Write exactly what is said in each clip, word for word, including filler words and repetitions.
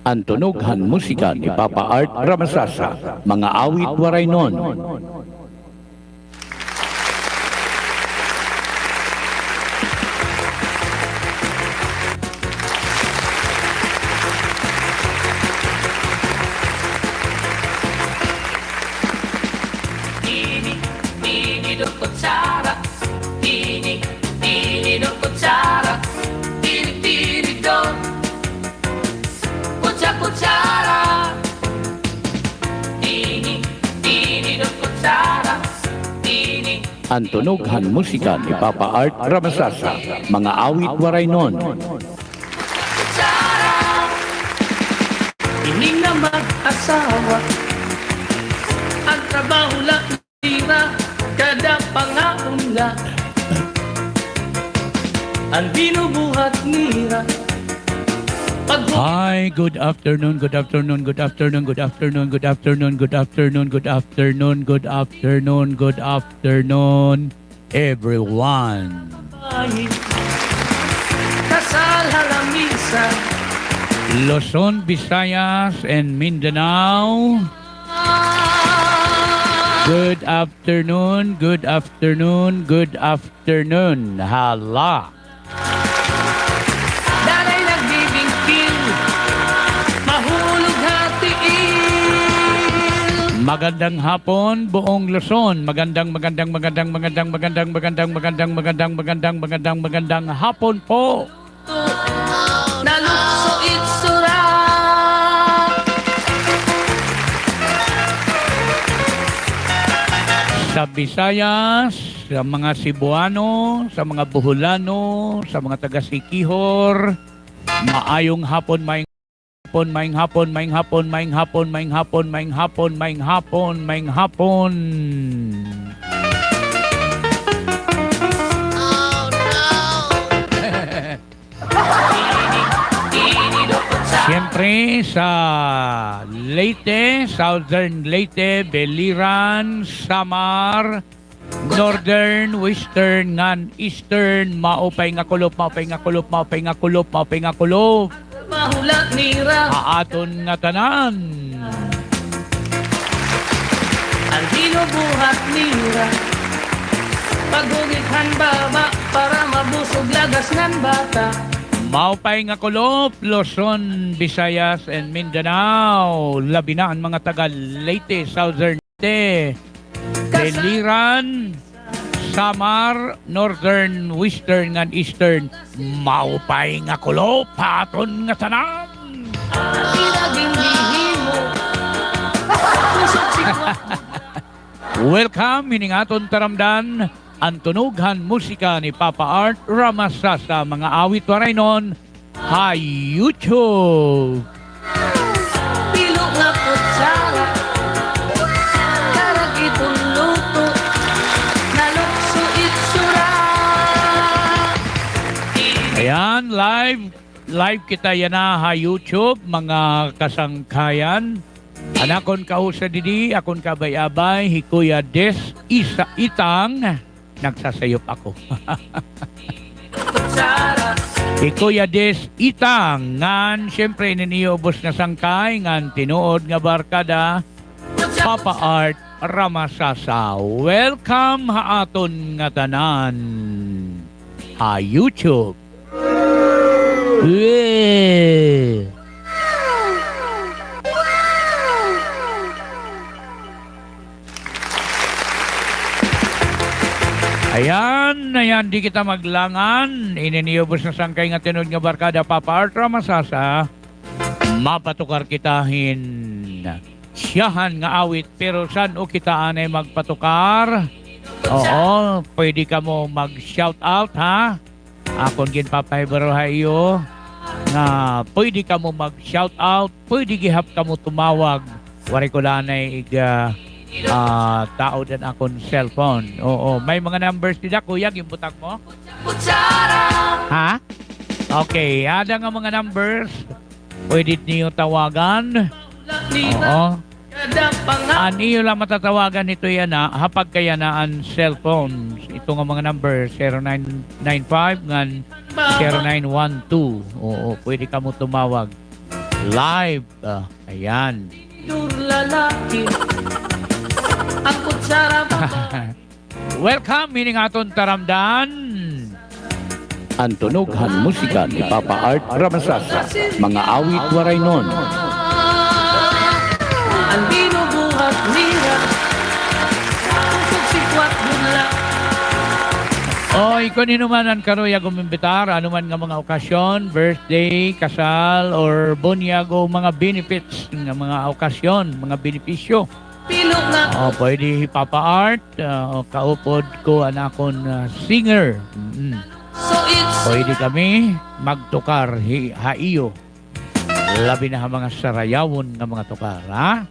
An tunog han musika ni Papa Art Ramasasa, mga awit Waraynon. An tunog han musika ni Papa Art Ramasasa, mga awit Waraynon. Hi, good afternoon, good afternoon, good afternoon, good afternoon, good afternoon, good afternoon, good afternoon, good afternoon, good afternoon, everyone. Luzon, Visayas, and Mindanao. Good afternoon, good afternoon, good afternoon. Hala. Magandang hapon, buong Luzon. Magandang, magandang, magandang, magandang, magandang, magandang, magandang, magandang, magandang, magandang, magandang hapon po. Sa Visayas, sa mga Cebuano, sa mga Boholano, sa mga taga Siquijor, maayong hapon, maayong hapon, maayong hapon, maayong hapon, maayong hapon, maayong hapon, maayong hapon, maayong hapon, maayong hapon. Siyempre, sa Leyte, Southern Leyte, Biliran, Samar, Northern, Western, ngan Eastern, maupay nga kulop, maupay nga kulop, maupay nga kulop, maupay nga kulop. Ha aton ngatanan. Maupay nga kulop, Luzon, Visayas, and Mindanao. Labi na an mga taga Leyte, Southern Leyte, Biliran, Samar, Northern, Western, ngan Eastern. Maupay nga kulop ha aton ngatanan. Welcome, hini nga aton taramdan, an tunog han musika ni Papa Art Ramasasa, mga awit Waraynon, ha YouTube. Ayan, live, live kita yana ha YouTube, mga kasangkayan. An akon kausa didi, akon kaabay-abay, hi Kuya Des Isa Itang. Nagsasayop ako. Hi Kuya Des Itang, ngan siyempre inin iyo ubos nga sangkay, ngan tinuod nga barkada, Papa Art Ramasasa. Welcome ha aton ngatanan ha YouTube. Eh. Ayan, ayan, di kita maglangan. Inin iyo ubos nga sangkay nga tinuod nga barkada, Papa Art Ramasasa. Mapatukar kita hin syahan nga awit, pero san-o kita anay magpatukar? Oo, pwede kamo mag-shout out, ha? Akon ginpapahibaro ha iyo nga pwede kamo mag-shout out, pwede gihap kamo tumawag. Waray ko la anay ig, ah, ah, taod an akon cellphone. Oo, may mga numbers dida, kuya, ginbutang mo? Ha? Okay, ada nga mga numbers. Pwede niyo tawagan. Oo. An iyo la matatawagan hito yana, ha pagkayanaan cellphone. Ito nga mga number, zero nine nine five ngan zero nine one two. Oo, pwede kamo tumawag. Live. Ah, ayan. Welcome, hini nga aton taramdan. An tunog han musika ni Papa Art Ramasasa, mga awit Waraynon. Oy, kon hin-o man an karuyag umimbitar, ano man nga mga okasyon, birthday, kasal, or bunyag, o mga benefits nga mga okasyon, mga benepisyo. O, pwede hi Papa Art, ah, kaupod ko an akon, ah, singer. Mm. Pwede kami magtukar hi-, ha iyo. Labi na ha mga sarayawon nga mga tukar, ha?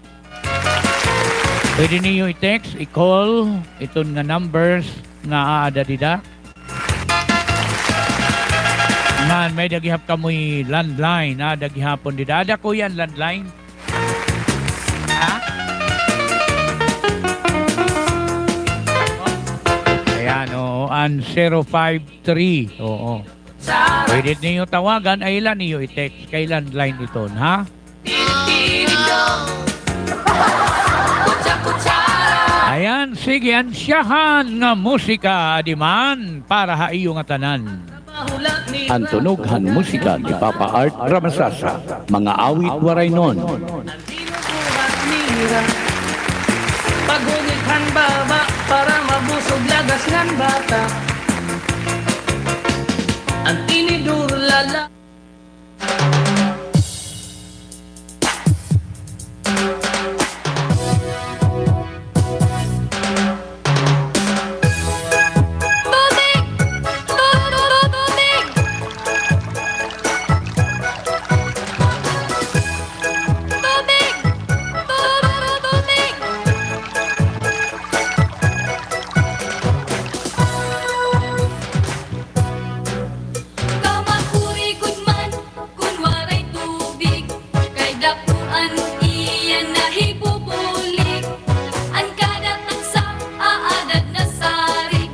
Pwede niyo i-text, i-call, iton nga numbers nga aada dida. Man, may-ada gihap kamoy landline, aada gihapon dida. Aada, kuya, an landline? Ha? Ayan, oo, an zero five three, oo. Pwede niyo tawagan, ay la niyo i-text kay landline iton, ha? Ayan, sige, ansyahan nga musika, adi man, para ha iyo ngatanan. An tunog han musika ni Papa Art Ramasasa, mga awit Waraynon. Paghunik han baba para mabusog lagas ngan bata. An tinidor lala. Tubig! Tu-, tu-, tu-, tubig! Tubig! Tu-, tu-, tu-, tubig! Kamakuri gud man kon waray tubig, kay dako an iya nahibubulig. An kada tagsa aada na sarig,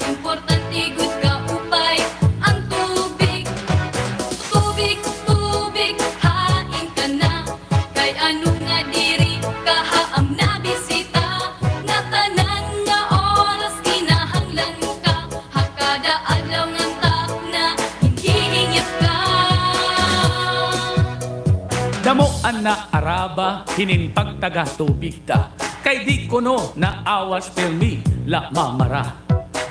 importante gud kaupay an tubig. Tubig, tubig, hain ka na, kay ano nga diri ka ha amon nabisita, ngatanan nga oras kinahanglan ka, ha kada adlaw ngan takna, ginhihingyap ka. Damo an naaraba hinin pagtaga tubig ta, kay di kuno naawas pirmi la mamara.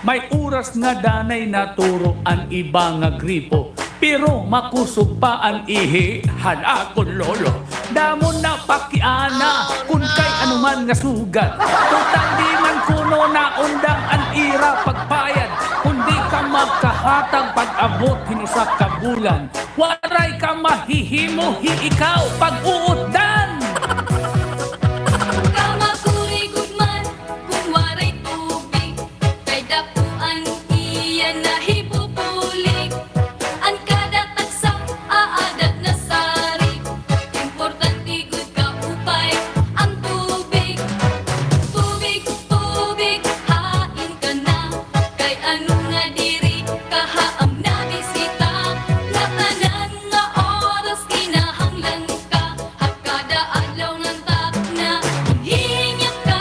May oras nga danay naturo an iba nga gripo, pero makusog pa an ihi han akon lolo. Damo na pakiana kon kay ano man nga sugat. Total di man kuno naundang an ira pagbayad, kon di ka makahatag pag-abot hin usa ka bulan. Waray ka mahihimo hi ikaw pag-uutdan. Kamakuri gud man kon waray tubig, kay dako an iya nahibubulig. An kada tagsa aada na sarig, importante gud kaupay an tubig. Tubig, tubig, hain ka na, kay ano nga diri ka ha amon nabisita, ngatanan nga oras kinahanglan ka, ha kada adlaw ngan takna, ginhihingyap ka.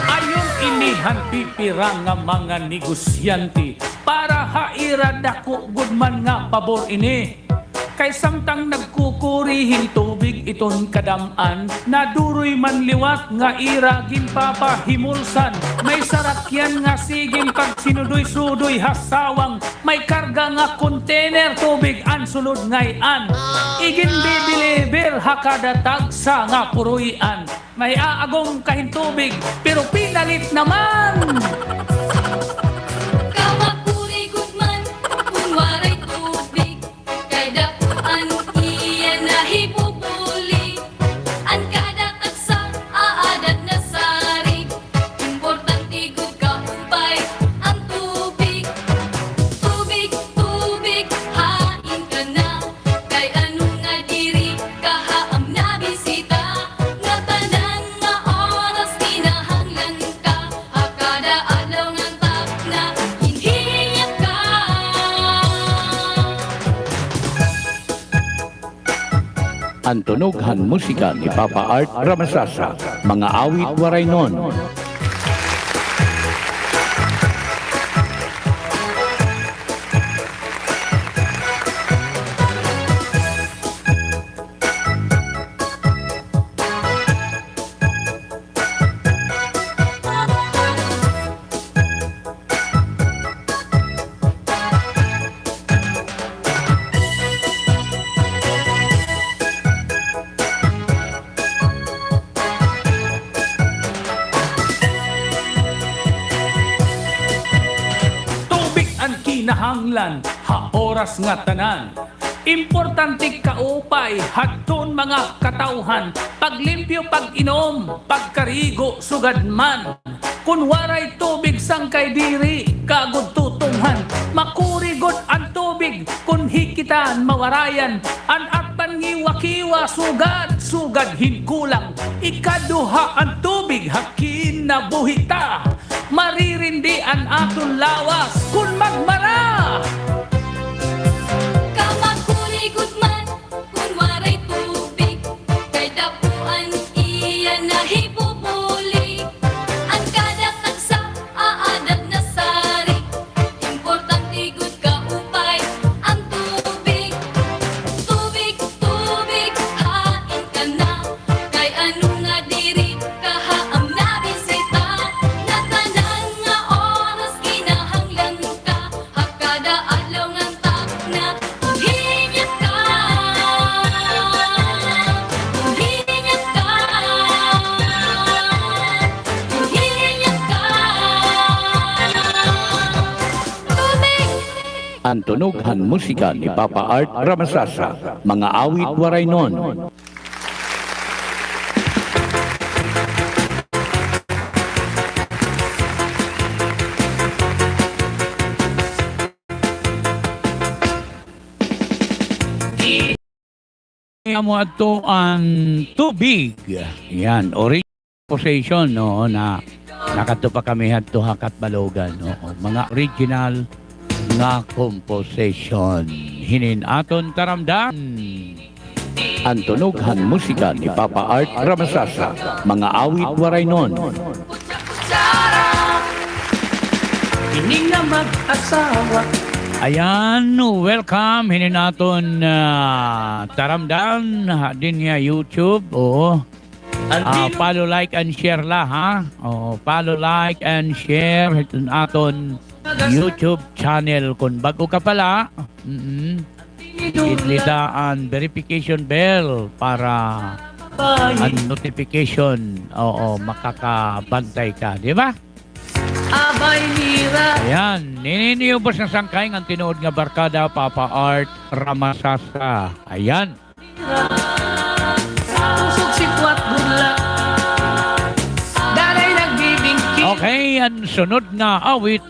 Ayon ini han pipira nga mga negosyante, para ha ira dako gud man nga pabor ini. Kay samtang nagkukuri hin tubig iton kadam-an, naduroy man liwat nga ira ginpapahimulsan. May sarakyan nga sigin pagsinudoy-sudoy ha sawang, may karga nga container tubig an sulod ngay-an. Igindidelibir ha kada tagsa nga puroy-an. May aagom ka hin tubig, pero pinalit naman. Kamakuri gud man kon waray tubig, kay dako an iya nahibubulig. An kada tagsa aada na sarig, importante gud kaupay an tubig. Tubig, tubig, hain ka na, kay ano nga diri ka ha amon nabisita, ngatanan nga oras kinahanglan ka, ha kada adlaw An tunog han musika ni Papa Art Ramasasa, mga awit Waraynon. Tubig an kinahanglan ha oras ngatanan. Importante kaupay hadton mga katawhan, paglimpyo, pag-inom, pagkarigo, sugad man. Kon waray tubig, sangkay diri ka gud tutunghan. Makuri gud an tubig kon hi kita mawarayan. An at pangiwa-kiwa sugad, sugad hin kulang. Ikaduha an tubig ha kinabuhi ta. Maririndi an aton lawas kon magmara. Kamakuri gud man kon waray tubig, kay dapo an iya nahibubulig. An kada tagsa aada na sarig, importante gud kaupay an tubig. Tubig, tubig, hain ka na, kay ano nga diri ka ha amon nabisita? Ngatanan nga oras kinahanglan ka ha kada adlaw ngan takna. Kon hinyat ka, kon hinyat ka, kon hinyat ka. Tubig! An tunog han musika ni Papa Art Ramasasa, mga awit Waraynon. Amo adto an tubig. Yan, original composition, no, na nakadto pa kami hadto ha Catbalogan, no. Mga original nga composition. Hinin aton taramdan. An tunog han musika ni Papa Art Ramasasa, mga awit Waraynon. Ini nga mag-asawa. Ayan, welcome. Hinin aton, ah, taramdan, ha, dinhi ha YouTube. Oo. Ah, follow, like, and share la, ha? Oo, follow, like, and share hiton aton YouTube channel. Kon bag-o ka pa la, mm-mm. Hit-i la an verification bell para an notification, oo, makakabantay ka, di ba? Ayan, ini an ubos nga sangkay ngan tinuod nga barkada, Papa Art Ramasasa. Ayan. Okay, an sunod nga awit.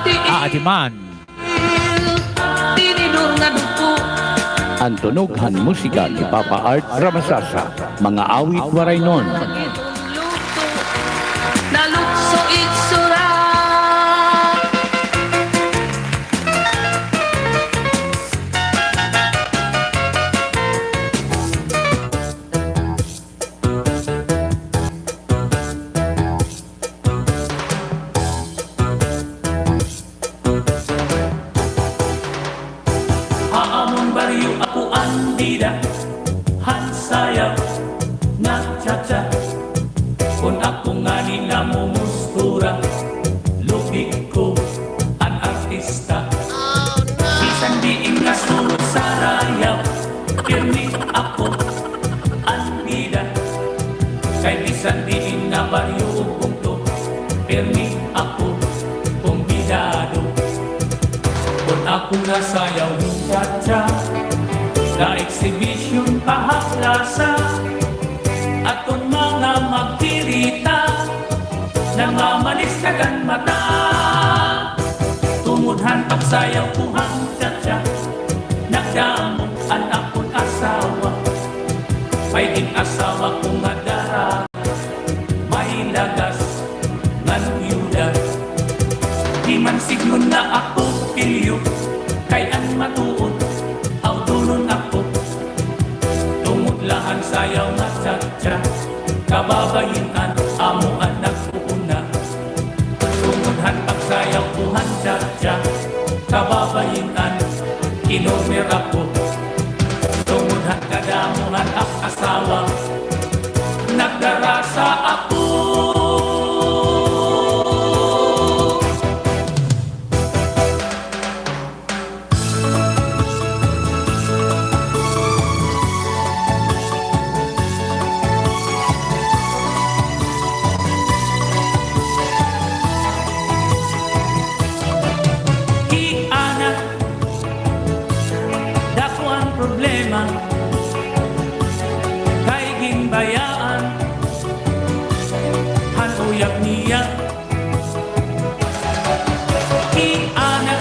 Aadi man. An tunog han musika ni Papa Art Ramasasa, mga awit Waraynon. Ha amon baryo ako an bida han sayaw nga cha-cha. Kon ako ngani namumustura, lubig ko an artista. Bisan diin nga sulod sarayaw, pirmi ako an bida. Kay bisan diin nga baryo o punto, pirmi ako kumbidado. Kon ako nasayaw hin cha-cha, na-exhibition pa ha plaza, adton mga magtirita, namamaniskat an mata. Tungod han pagsayaw ko han cha-cha, nagdamog an akon asawa. May gin-asawa ko nga dara, may lagas ngan uyuda. Di man sidngon nga ako pilyo, kay an matuod, awdonon ako. Tungod la Uyab niya. Hi Ana,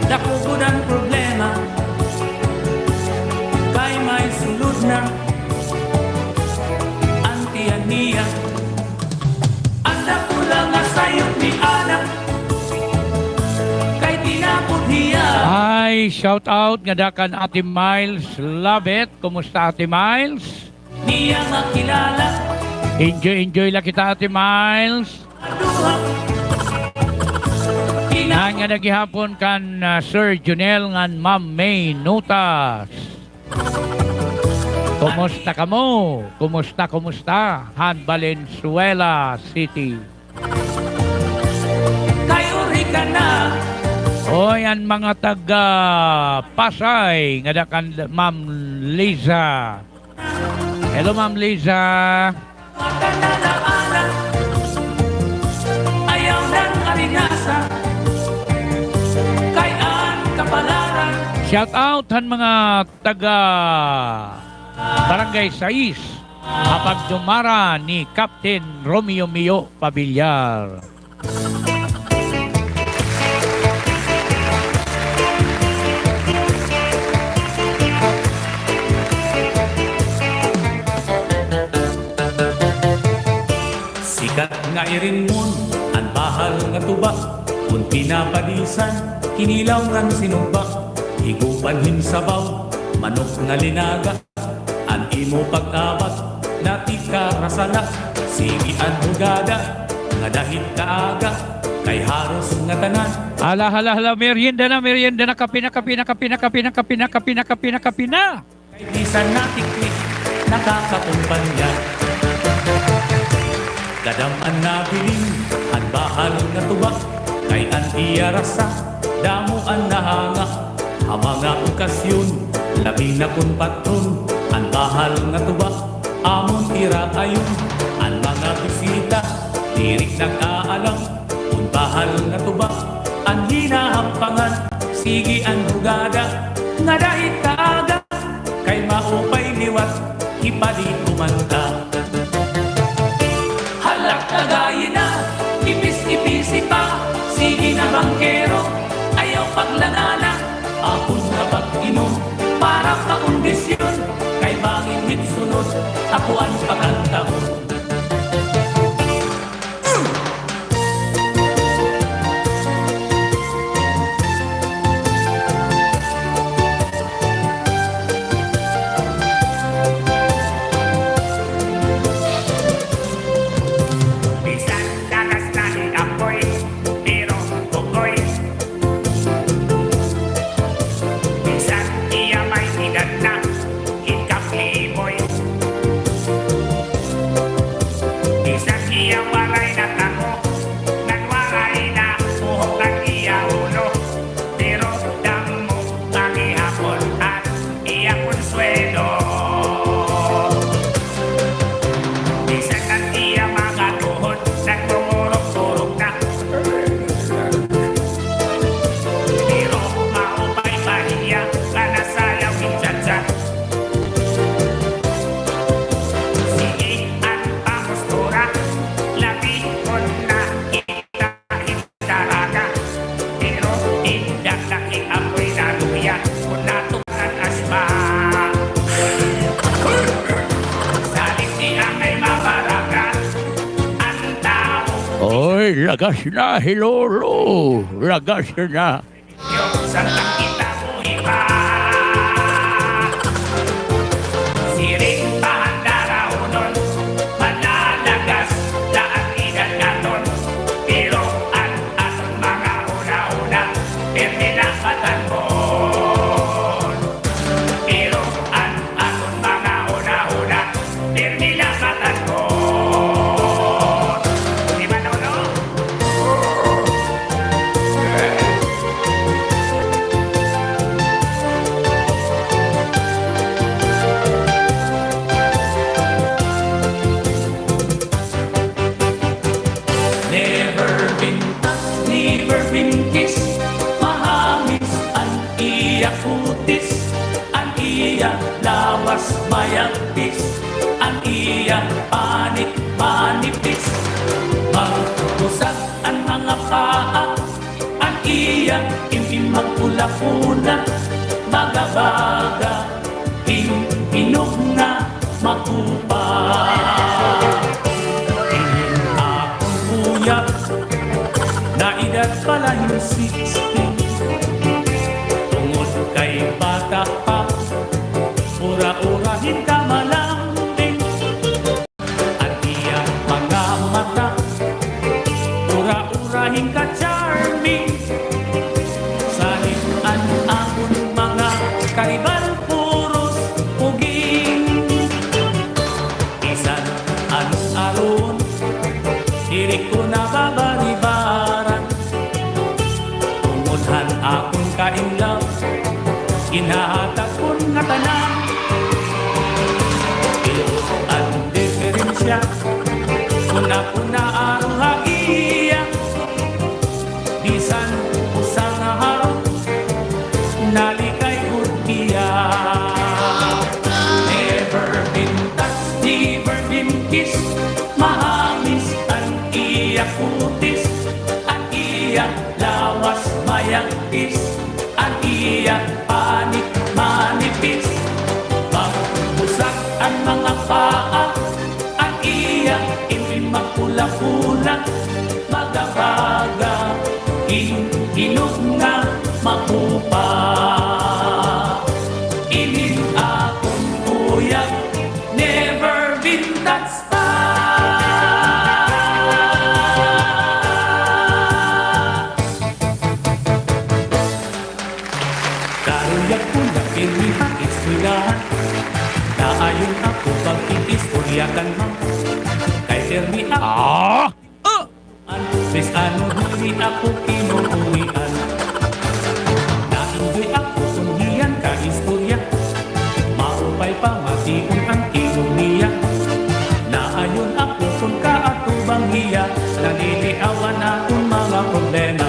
dako gud an problema. Kay may sulod na an tiyan niya. An dakula nga sayop ni Ana, kay tinapod hiya. Ay, shout out ngada kan Ate Miles Labet. Kumusta, Ate Miles? Niya makilala. Enjoy, enjoy la kita, Ate Miles. Aduha. Pina- Ngada gihapon kan, ah, Sir Junel ngan Ma'am May Nutas. Kumusta kamo? Kumusta, kumusta? Han Valenzuela City. Kay uri ka na. Oy, an mga taga Pasay, ngada kan Ma'am Liza. Hello, Ma'am Liza. Ayaw nang aringasa, kay an kapalaran. Shout out han mga taga Barangay Sais, ha pagdumara ni Captain Romeo Mio Pabiliar. Sikat nga irinmon an bahal nga tuba, kon pinapadisan, kinilaw ngan sinugba, higupan hin sabaw, manok nga linaga. An imo pag-abat, natikara sala. Sige an hugada, ngada hit kaaga, kay haros ngatanan. Hala, hala, hala, merienda na, merienda na, kape na, kape na, kape na. Kay bisan natiktik, nakakakumpanya. Dadam-an nabilin an bahal nga tuba, kay an iya rasa, damo an nahanga. Ha mga okasyon, labi na kon patron, an bahal nga tuba, amon iraayon. An mga bisita, diri nag-aalam, kon bahal nga tuba, an hinahampangan. Sige an hugada, ngada hit kaaga, kay maupay liwat, hipadi kumanta. Hala, kagayi na, ipis-ipisi pa. Sige na, bangkero, ayaw paglangana. Ako na pag-inom, para pakondisyon, kay bangin hit sunod, ako an pakantahon. Bisan lagas na hin apoy, pero kukoy. Bisan iya may edad na, Ikaplimon. Bisan iya waray na tako, ngan waray na buhok an iya ulo, pero damo pa gihapon an iya konsuwelo. Bisan an iya mga tuhod nagmumurok-urok na, pero maupay pa hiya nga nasayaw hin cha-cha. Sige an pangustura, labi kon nakita hin daraga. Pero indak na hin apoy na luya, kon natukaran asma. Salit niya kay mabaraga an tawo. Oy, lagas na hi Lolo. Lagas na. Sa nakita mo iba. Siring pa an daraunon, malalagas la an edad naton, pero an aton mga hunahuna, pirmi la matan-on. Pero an aton mga hunahuna, pirmi la matan-on. Di ba, Lolo? Never been touched, never been kissed. Mahamis an iya kutis, an iya lawas mayagpis, an iya panit man Palahin sixteen. Tungod kay bata pa, ura-ura hin kamalambing. An iya mga mata, ura-ura hin ka-charming. Salit an akon mga karibal, puros puging. Bisan ano aron, diri ko nababaribaran. Tungod han akon ka-in love, ginhahatag kon ngatanan. Pero an diperensya, kon ako naaro ha iya, bisan usa nga harot, nalikay gud hiya. Never been touched, never been kissed. Mahamis an iya kutis, an iya lawas mayagpis, an iya panit manipis. Magbusag an mga paa, an iya ngipin mapula-pula, baga-baga hin hinog nga makupa. Inin akon kuyag, never been touched pa. Karuyag ko na pirmi ha eskwelahan. Naayon ako pag-iistorya kan ma'am. Kay pirmi ako. Ah! Ah! Bis ano diri ako kinukurian. Na-enjoy ako kon hiya an kaistorya. Maupay pamation an tion niya. Naayon ako kon kaatubang hiya. Naliliawan akon mga problema.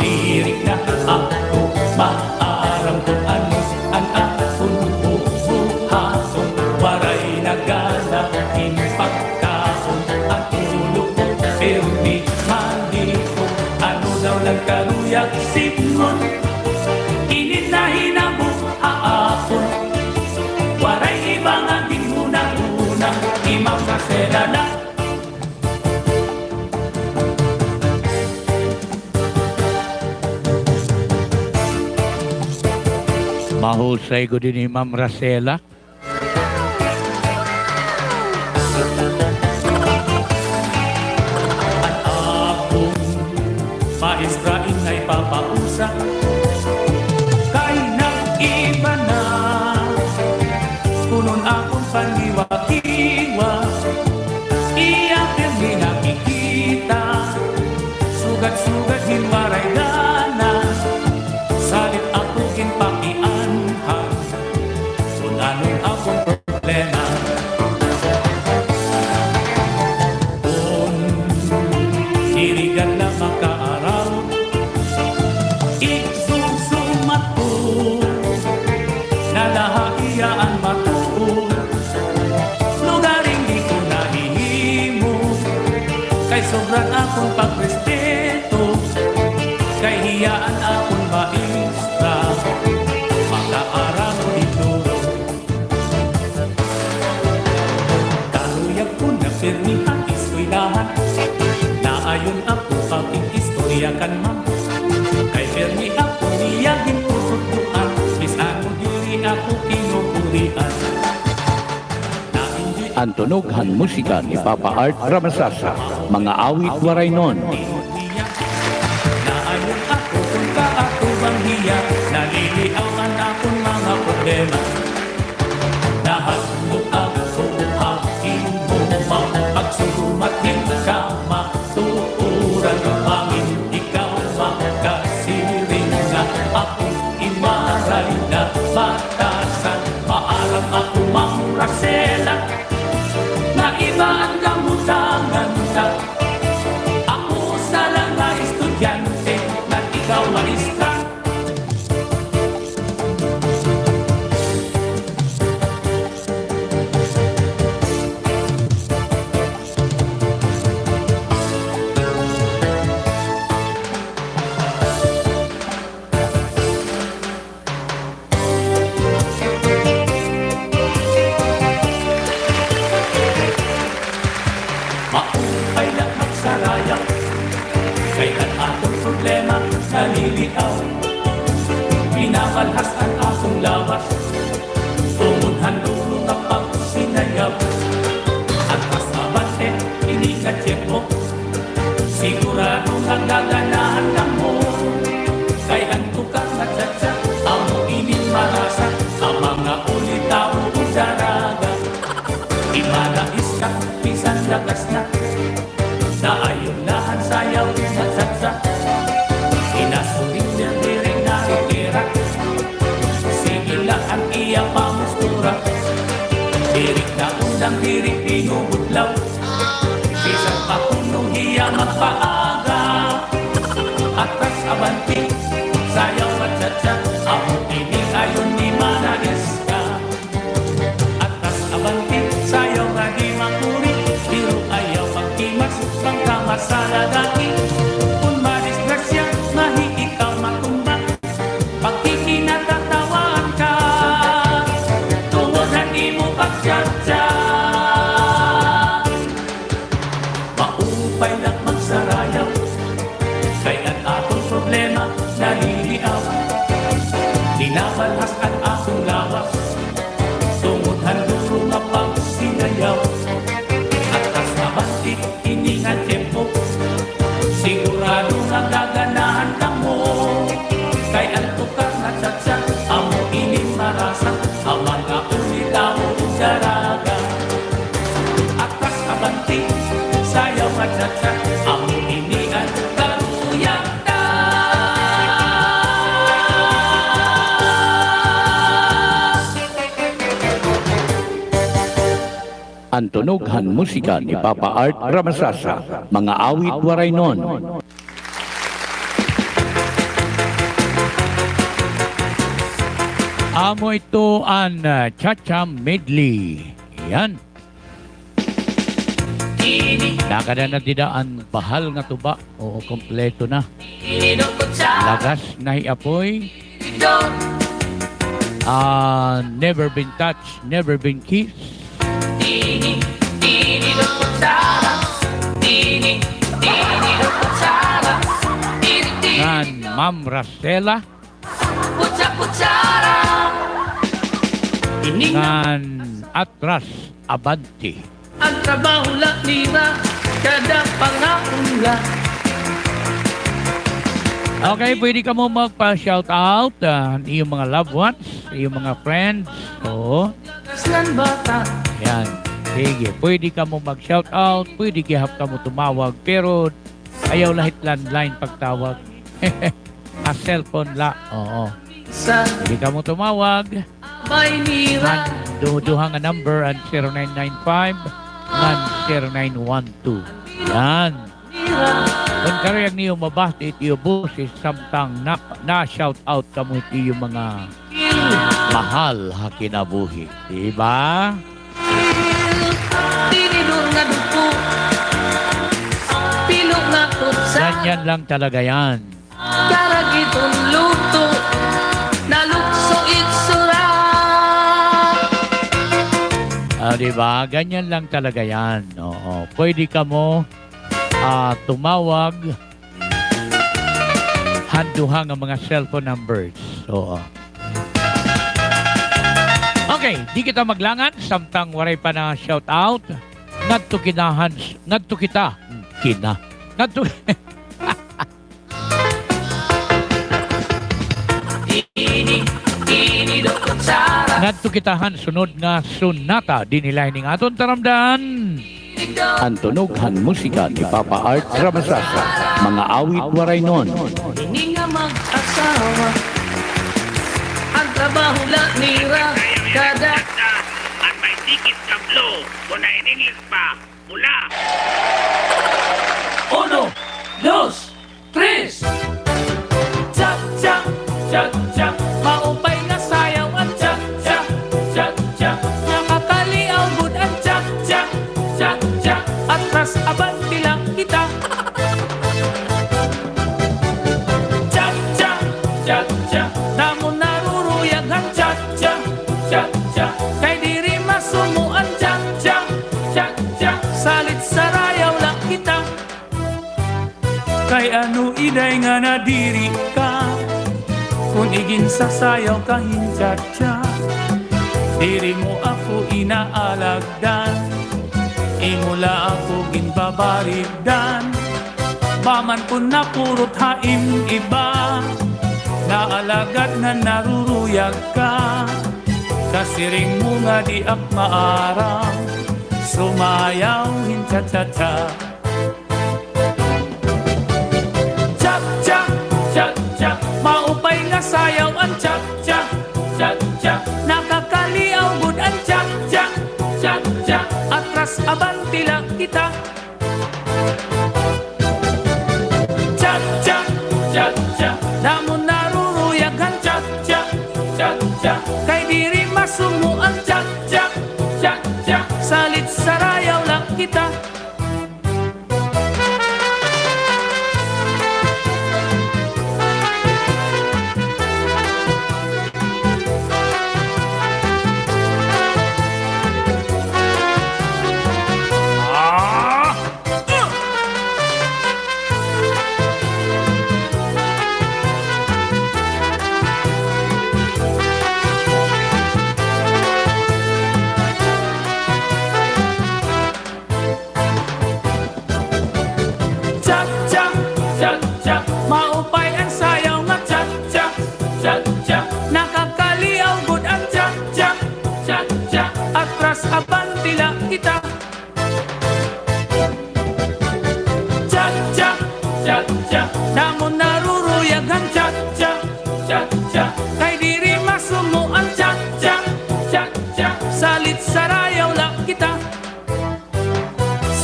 Diri na ako maaram kon ano an akon bubuhaton. Waray na gana hin pagkaon an ulo ko, pirmi man gihapon. Ano daw la an karuyag sidngon? Inin nahitabo ha akon. Waray iba nga ginhunahuna, hi Ma'am Marcela la. Mahusay gud ini, Ma'am Rosela. An akon maestra inay papausa, kay nag-iba na. Kunon akon paniwa-kiwa, iya pirmi nakikita. Sugad-sugad hin waray gana, salit ako ginpakianhan kon ano an akon problema. Kon diri gad la makaaram, igsusumat ko na la ha iya an matuod. Lugaring di ko nahihimo, kay sobra an akon pagrespeto, kay hiya an akon maestra, makaaram ko dito. Karuyag ko na pirmi ha eskwelahan. Naayon ako pag-iistorya kan ma'am. Kay pirmi ako niya gintututuan. Bisan ano diri ako kinukurian. An tunog han musika ni Papa Art Ramasasa, mga awit Waraynon. Naayon ako kon kaatubang hiya, naliliawan akon mga problema. Nahadlok ako ha imo, ma'am, pagsumat hin kamatuoran, bangin ikaw makasiring nga akon imaray na batasan. Maaram ako, Ma'am Rosela, nga iba an kabutangan ta. Ako usa la nga estudyante, ngan ikaw maestra. naliliaw. Binabalhas an akon lawas tungod han duro nga pagsinayaw. Atras abante, ini nga tiyempo, sigurado nga gaganahan kamo. Kay an tukar nga cha-cha, amo ini marasa, an mga ulitawo ug daraga. Iba na iska, bisan lagas na. Naayon na han sayaw nga cha-cha. Inasurinder diri naritira. Sige la an iya pamustura. Diri naundang, diri pinubutlaw. Bisan pa kuno hiya magpaaga. Atras abante, sayaw nga cha-cha. Amo ini ayon ni Mana Iska. Atras abante, sayaw nga di makuri, pero ayaw magtimas, bangka masaladaki. Kon madisgrasya, mahi ikaw matumba, pagkikinatatawaan ka, tungod han imo pagchatcha. Maupay la magsarayaw, kay an aton problema naliliaw. Binabalhas an aton lawas, tungod han duro nga pagsinayaw. Atras abante, ini nga tiyempo, sigurado nga gaganahan kamo. Kay an tukar nga cha-cha, amo ini marasa, an mga ulitawo ug daraga. Atras abante, sayaw nga cha-cha, amo ini an karuyag ta. An tunog han musika ni Papa Art Ramasasa, mga awit Waraynon. Amo ito an, ah, cha-cha medley. Yan. Nakada na dida an bahal nga tuba. Oo, kompleto na. Lagas na hi Apoy. Ah, Never Been Touched, Never Been Kissed. Ngan Ma'am Rosela. Ngan Atras Abante. An trabaho la nira, kada pangaon la. Okay, pwede kamo magpa-shoutout, ah, iyo mga loved ones, iyo mga friends. Oo. Lakas ng bata. Yan. Sige, pwede kamo mag-shoutout, pwede gihap kamo tumawag, pero ayaw la hit landline pagtawag. Ha cellphone la. Oo. Pwede kamo tumawag. An du-, duha nga number, an zero nine nine five ngan zero nine one two. Yan. Kon karuyag niyo mabati it iyo boses samtang na, na-shout out kamo hit iyo mga mahal ha kinabuhi. Di ba? Tinidor nga duko, pilo nga kutsa. Ganyan lang talaga yan. Karag iton luto, nalukso itsura. Ah, di ba? Ganyan lang talaga yan. Oo. Pwede kamo, ah, tumawag han duha nga mga cellphone numbers. Oo. Okay, di kita maglangan samtang waray pa na-shout out. Ngadto kinahan, ngadto kita. Hmm, kina. Ngadto, ngadto kita han sunod nga sonata dinhi la hini nga aton taramdan. An tunog han musika ni Papa Art Ramasasa, mga awit Waraynon. Ini nga mag-asawa, an trabaho la nira kada. An may tikit nga blue, kon in English pa, pula. Uno, dos, tres. Cha-cha, cha-cha, maupay nga sayaw an cha-cha, cha-cha. Nakakaliaw gud an cha-cha, cha-cha. Atras abante lang kita. Cha-cha, cha-cha, damo naruruyag han cha-cha, cha-cha. Kay diri masumo an cha-cha, cha-cha. Salit sarayaw lang kita. Kay ano iday nga nadiri ka? Kon iginsasayaw ka hin cha-cha, diri mo ako inaalagdan. Imo la ako ginbabarigdan. Ba man kon napurot ha im iba, naalagad nga naruruyag ka. Kasiring mo nga di ak maaram sumayaw hin cha-cha-cha. Cha-cha, cha-cha, maupay nga sayaw an cha-cha, cha-cha. Nakakaliaw gud an cha-cha, cha-cha. Atras abante la kita. Cha-cha, cha-cha, damo naruruyag han cha-cha, cha-cha. Kay diri masumo an cha-cha, cha-cha. Salit sarayaw la kita. Cha-cha, cha-cha, maupay an sayaw nga cha-cha, cha-cha. Nakakaliaw gud an cha-cha, cha-cha. Atras abante la kita. Cha-cha, cha-cha, damo naruruyag han cha-cha, cha-cha. Kay diri masumo an cha-cha, cha-cha. Salit sarayaw la kita.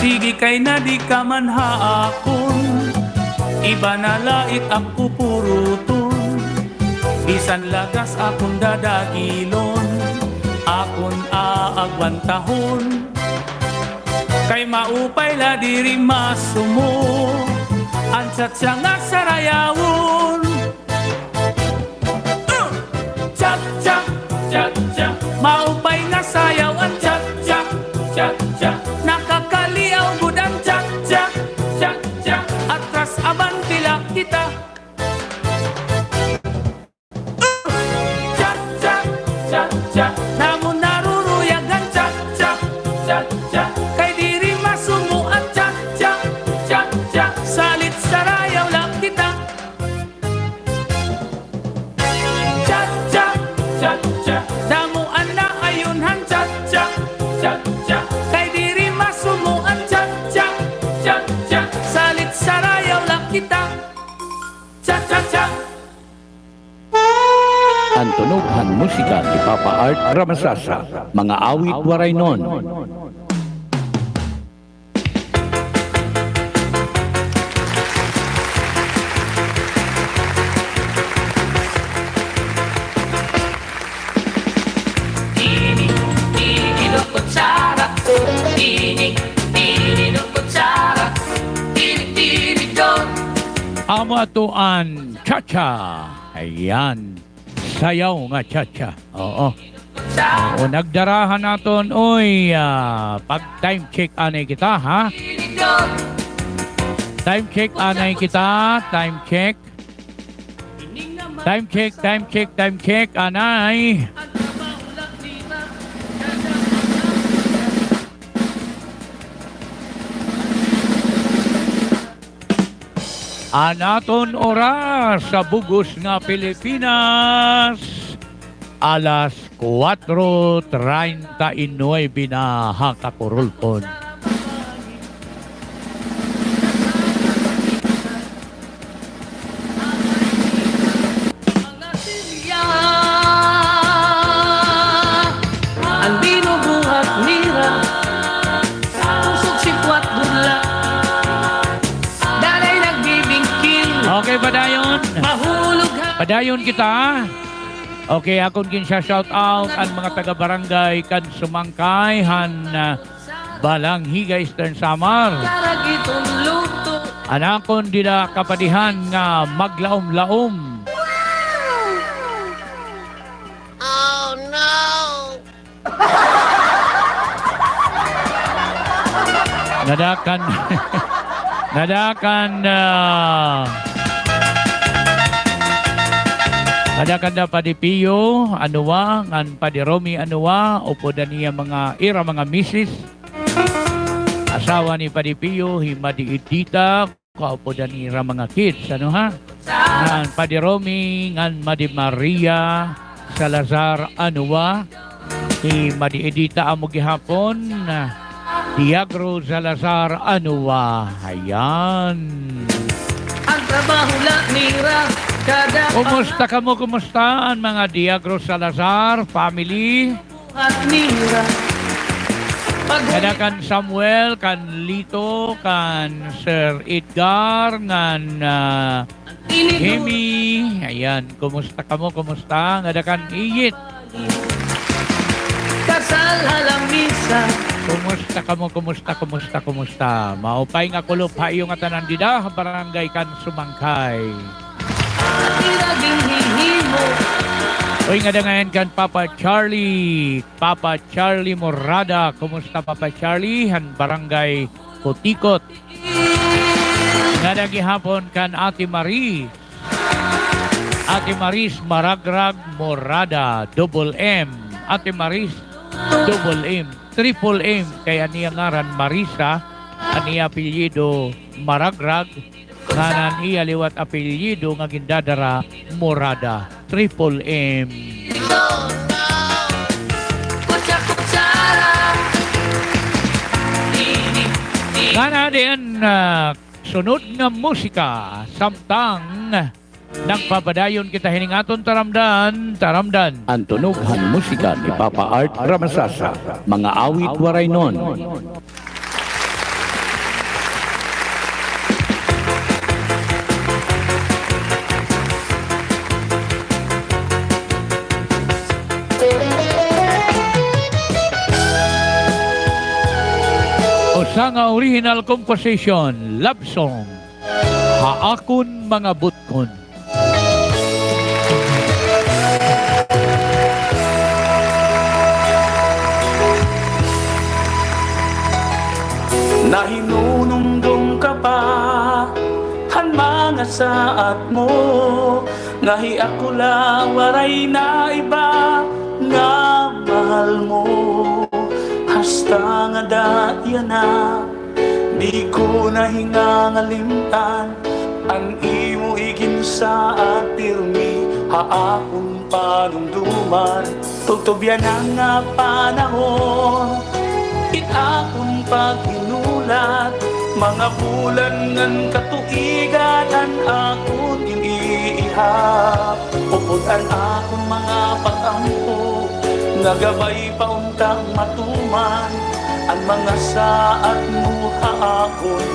Sige kay na di ka man ha akon, iba na la it ako puruton. Bisan lagas akon dadakilon, akon aagwantahon. Kay maupay la diri masumo an cha-cha nga sarayawon. Cha-cha, cha-cha, maupay nga sayaw an cha-cha, cha-cha. Nakakaliaw gud an cha-cha, cha-cha. Atras abante la kita. Cha-cha, cha-cha, damo naruruyag an cha-cha, cha-cha. Kay diri masumo an cha-cha, cha-cha. Salit sarayaw la kita. Cha-cha, cha-cha, damo an naayon han cha-cha, cha-cha. Kay diri masumo an cha-cha, cha-cha. Salit sarayaw la kita. Cha-cha-cha. An tunog han musika ni Papa Art Ramasasa, mga awit Waraynon. Amo ato an cha-cha. Ayan. Sayaw nga cha-cha. Oo. Oo, nagdarahan naton, oy, ah, pag-time check anay kita, ha? Time check anay kita, time check. Time check, time check, time check, anay. An aton oras sa bug-os nga Pilipinas, alas kuwatro treinta y nuebe na ha kakurulpon. An binubuhat nira, pusog sikwat budla. Danay nagbibingking. Okay, padayon. Mahulog ha. Padayon kita. Okay, akon gin-shout out an mga taga-barangay kan Sumangkay han, ah, Balangiga, Eastern Samar. An akon dida kapadihan nga maglaom-laom. Oh, no! Nadakan, nadakan, ah, Ada kanda Padi Pio Anua, ngan Padi Romy Anua, upod an iya mga, ira mga misis. Asawa ni Padi Pio, hi Madi Edita, kaupod an ira mga kids, ano ha? Ngan Padi Romy, ngan Madi Maria Salazar Anua. Hi Madi Edita amo gihapon, ah, Diagro Salazar Anua. Ayan. An trabaho la nira kada. Kumusta kamo? Kumusta an mga Diagro Salazar family? Buhat nira. Ngada kan Samuel, kan Lito, kan Sir Edgar, ngan, ah, Hemi, ayan, kumusta kamo? Kumusta? Ngada kan Iyit. Kasal ha lamisa. Kumusta kamo? Kumusta, kumusta, kumusta? Maupay nga kulop ha iyo ngatanan dida ha barangay kan Sumangkay. Ira ginhihimo. Uy, ngada ngay-an kan Papa Charlie. Papa Charlie Morada. Kumusta, Papa Charlie? Han barangay Kutikot. Ngada gihapon kan Ate Marie. Ate Maris Maragrag Morada, double M. Ate Maris, double M, triple M. Kay an iya ngaran Marisa, an iya apelyido Maragrag, ngan an iya liwat apelyido nga gindadara Morada, triple M. Ngana diin, ah, Sunod nga musika, samtang nagpapadayon kita hining aton taramdan, taramdan. An tunog han musika ni Papa Art Ramasasa, mga awit Waraynon. Usa nga original composition, love song, Ha Akon Mga Butkon. Nahinunumdom ka pa han mga saad mo, nga hi ako la waray na iba nga mahal mo. Hasta ngada yana, di ko na hingangalimtan an imo iginsaad, pirmi ha akon panumduman. Tubtob yana nga panahon, it akon paghinulat, mga bulan ngan katuigan an akon iniihap. Upod an akon mga pag-ampo, nga gabay pa unta matuman an mga saad mo ha akon,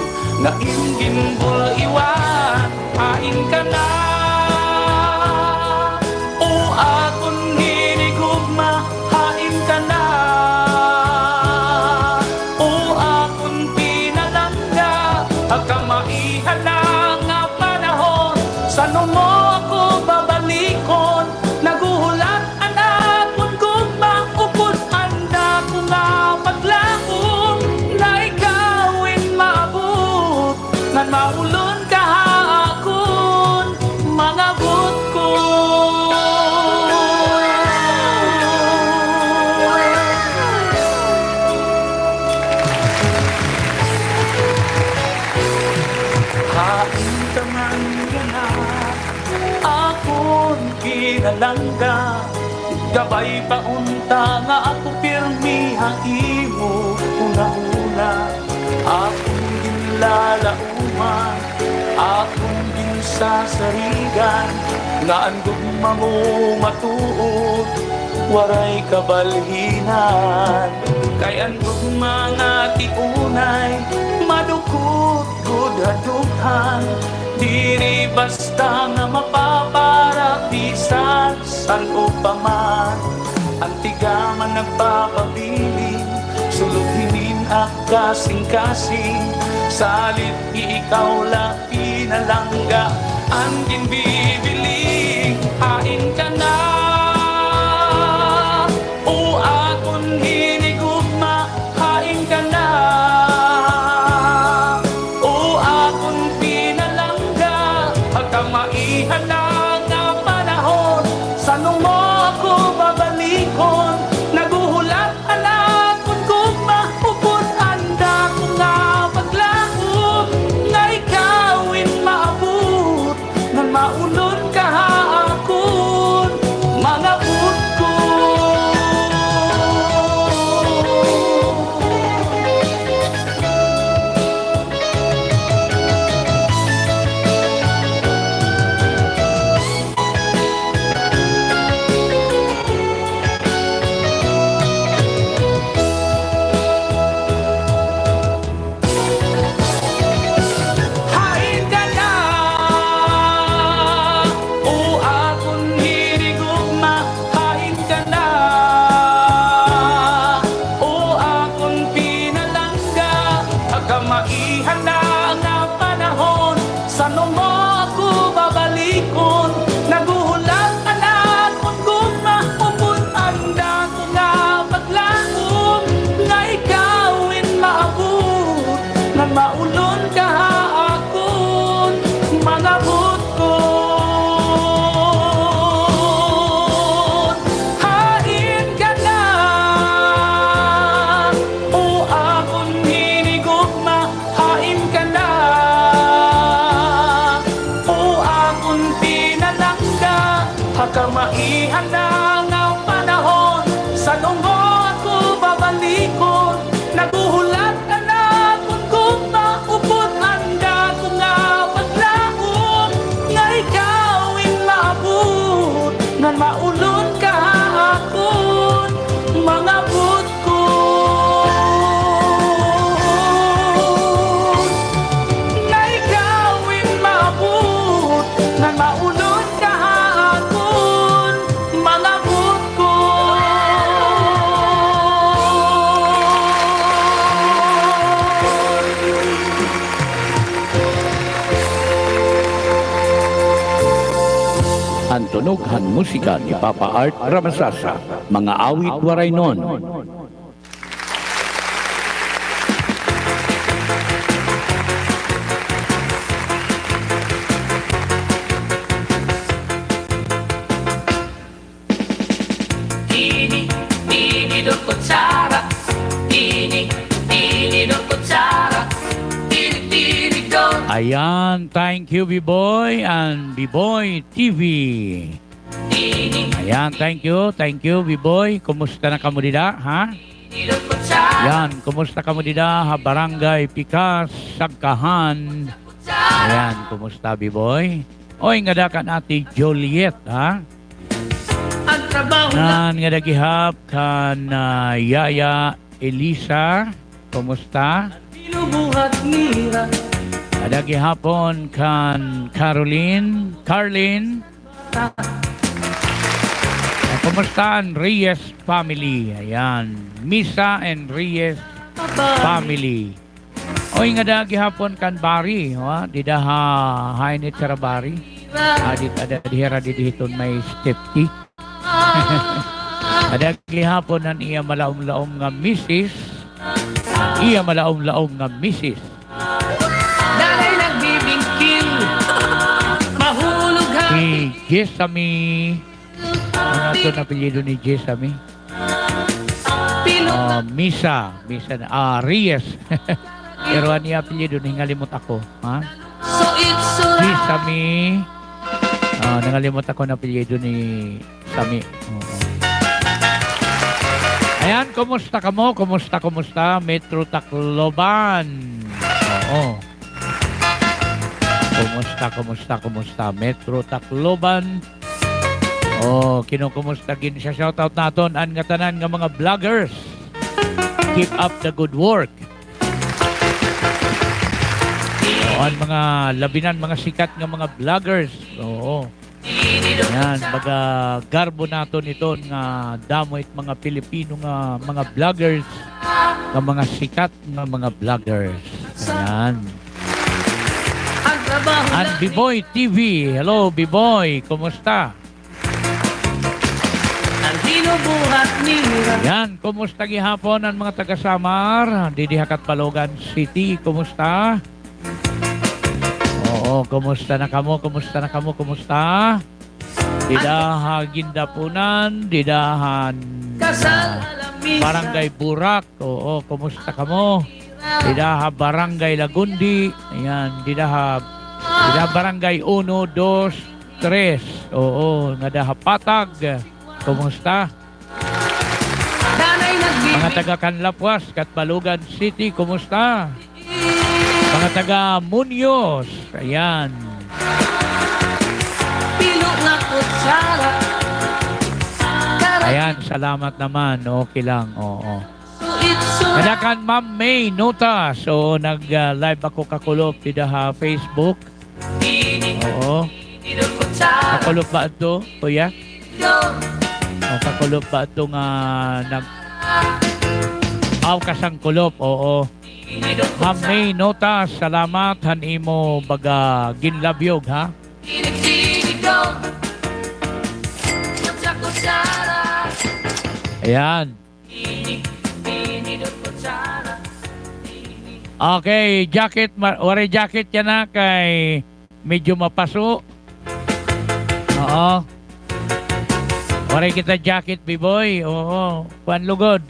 nga im ginbul-iwan. Hain ka na, o akon hinigugma, hain ka na, o akon pinalangga, ha kamaihan na nga panahon, san-o mo ako babalikon? Naghuhulat an akon gugma, upod an dako nga paglaom, nga ikaw in maabot, ngan maulon ka ha akon mga butkon. Hain ka man yana, akon pinalangga, gabay pa unta nga ako pirmi ha imo hunahuna. Akon ginlalauman, akon ginsasarigan, nga an gugma mo matuod, waray kabalhinan. Kay an gugma nga tiunay, madukot gud ha dughan, diri basta nga mapapara bisan san-o pa man. An tigaman nagpapabilin, sulod hinin ak kasingkasing, salit ikaw la pinalangga an ginbibiling. Hain ka na, o akon hinigugma, hain ka na, o akon pinalangga, ha kamaihan na nga panahon, Maiha na nga panahon, san-o mo ako babalikon? Naghuhulat an akon gugma, upod an dako nga paglaom, nga ikaw in maabot, ngan maulon ka ha akon mga butkon. Hain ka na, o akon hinigugma, hain ka na, o akon pinalangga, ha kamaihan na nga panahon, san-o mo ako babalikon? Naghuhulat an akon gugma, upod an dako nga paglaom, nga ikaw in maabot, ngan maulon ka ha akon mga butkon. Nga ikaw in maabot, ngan maulon ka ha akon mga butkon. An tunog han musika ni Papa Art Ramasasa, mga awit Waraynon. Ayan, thank you, Biboy and Biboy T V. Ayan, thank you, thank you, Biboy. Kumusta na kamo dida, ha? Yan, kumusta kamo dida ha Barangay Pikas, Sagkahan? Ayan, kumusta, Biboy? Oy, ngada kan Ate Juliet, ha? Ngan ngada gihap kan, ah, Yaya Elisa, kumusta? Ngada gihapon kan Caroline, Carlin. Ah, kumusta an Reyes family? Ayan. Misa and Reyes family. Oy, ngada gihapon kan Bari, ha? Dida ha, hain it sara Bari? Adit, ada dihira didi hiton may step key. Ada gihapon an iya malaom-laom nga misis. Iya malaom-laom nga misis. Danay nagbibingkil, mahulog ha. Si Jessamy. Ano ito na apelyido ni Jessamy? Ah, Misa. Misa na. Ah, Reyes. Pero ano yung apelyido? Nahingalimot ako. Ha? Jessamy. Ah, nangalimot ako na apelyido ni Sami. Oo. Ayan, kumusta kamo? Kumusta, kumusta? Metro Tacloban. Oo. Kumusta, kumusta, kumusta? Metro Tacloban. Oh, kinukumusta, gin-shoutout naton an ngatanan nga mga vloggers. Keep up the good work. O, an mga labinan, mga sikat nga mga vloggers. Oo. Yan, baga garbo naton iton nga damo it mga Pilipino nga mga vloggers, nga mga sikat nga mga vloggers. Yan. An Biboy T V. Hello, Biboy. Kumusta? Yan, kumusta gihapon an mga taga Samar? Didi ha Catbalogan City, kumusta? Oo, kumusta na kamo? Kumusta na kamo? Kumusta? Dida ha Guindapunan, dida han, ah, Barangay Burak. Oo, kumusta kamo? Dida ha Barangay Lagundi. Ayan, dida ha, dida Barangay uno, dos, tres. Oo, ngada ha Patag. Kumusta? Mga taga Canlapuas, Catbalogan City, kumusta? Mga taga Muñoz, ayan. Ayan, salamat naman. Okay lang, oo. Ngada kan Ma'am May Nutas, oo, nag, ah, live ako kakulop dida ha Facebook. Oo. Kakulop ba adto, kuya? O, kakulop ba adto nga nag-, aw, kasangkulop, oo. Ma'am May Notas, salamat han imo baga ginlabyog, ha? Ayan. Okay, jacket, ma-, waray jacket yana kay medyo mapaso. Oo. Waray kita jacket, Biboy. Oo. Kuan lugod.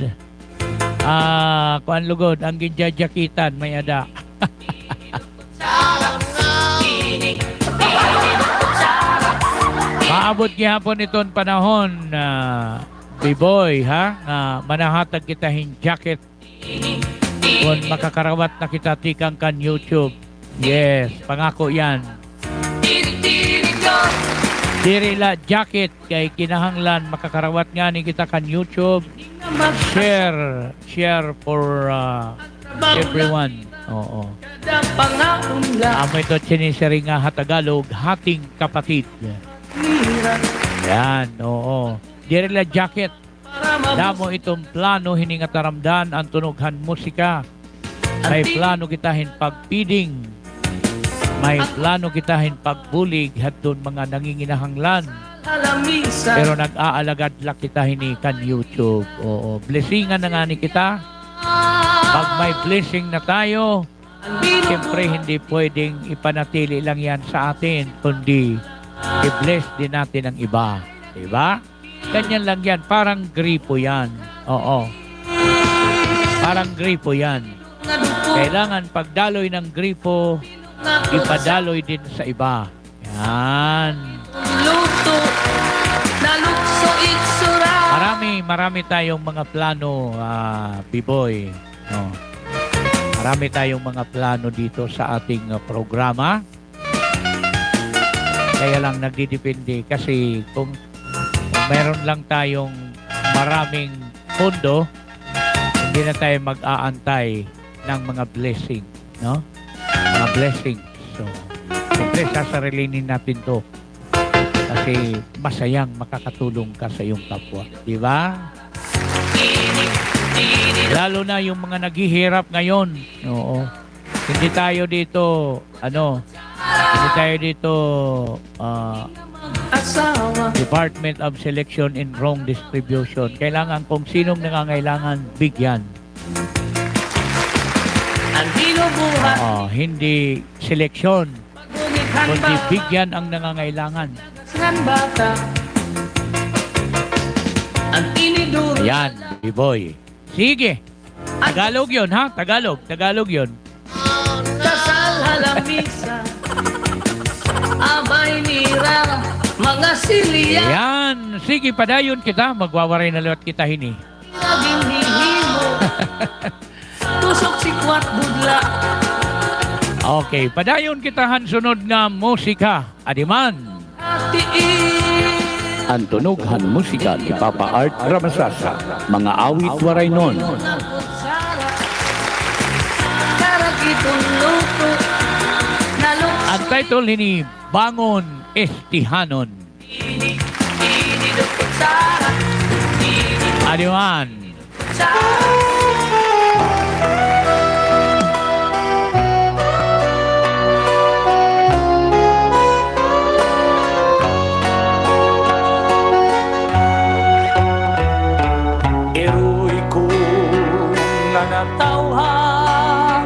Ah, kuan lugod. An ginjajakitan, may-ada. Maabot gihapon iton panahon, ah, Biboy, ha? Nga manahatag kita hin jacket kon makakarawat na kita tikang kan YouTube. Yes, pangako yan. Diri la jacket, kay kinahanglan makakarawat ngani kita kan YouTube. Share, share for, ah, everyone. Oo. Amo ito sinisiring nga ha Tagalog, hating kapatid. Yan, oo. Diri la jacket. Damo iton plano hini nga taramdan, an tunog han musika. May plano kita hin pag-feeding. May plano kita hin pagbulig hadton mga nanginginahanglan. Pero nag-aalagad la kita hini kan YouTube. Oo, blessingan na ngani kita. Pag may blessing na tayo, siyempre hindi pwedeng ipanatili lang yan sa atin, kundi i-bless din natin ang iba. Di ba? Ganyan lang yan. Parang gripo yan. Oo. Parang gripo yan. Kailangan pagdaloy ng gripo, ipadaloy din sa iba. Yan. Marami, marami tayong mga plano, ah, Biboy. No. Marami tayong mga plano dito sa ating, ah, programa. Kaya lang nagdidepende kasi kung, kung meron lang tayong maraming pondo, hindi na tayo mag-aantay ng mga blessing, no? Mga blessing. So, siyempre, sasarilinin natin 'to. Kasi masayang makakatulong ka sa iyong kapwa, di ba? Lalo na yung mga naghihirap ngayon. Oo. Hindi tayo dito, ano, hindi tayo dito, ah, Department of Selection and Wrong Distribution. Kailangan kung sinong nangangailangan, bigyan. Oo, hindi seleksyon, kundi bigyan ang nangangailangan. Ayan, Biboy. Sige. Tagalog 'yun, ha? Tagalog. Tagalog 'yun. Yan. Sige, padayon kita. Magwawaray na liwat kita hini. Okay, padayon kita han sunod nga musika. Adiman. An tunog han musika ni Papa Art Ramasasa, mga awit Waraynon. An title hini, Bangon Estihanon. Adiman. Iroy ko nga natawhan,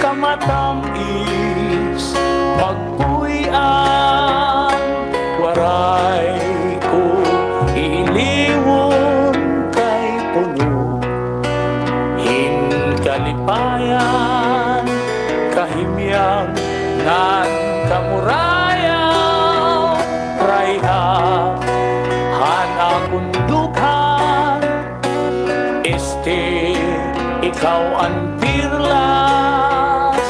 kamatam-is pagpuy-an, waray ko iiliwon kay puno hin kalipayan, kahimyang ngan kamurayan, rayha han akon dughan. Este, ikaw an pirlas,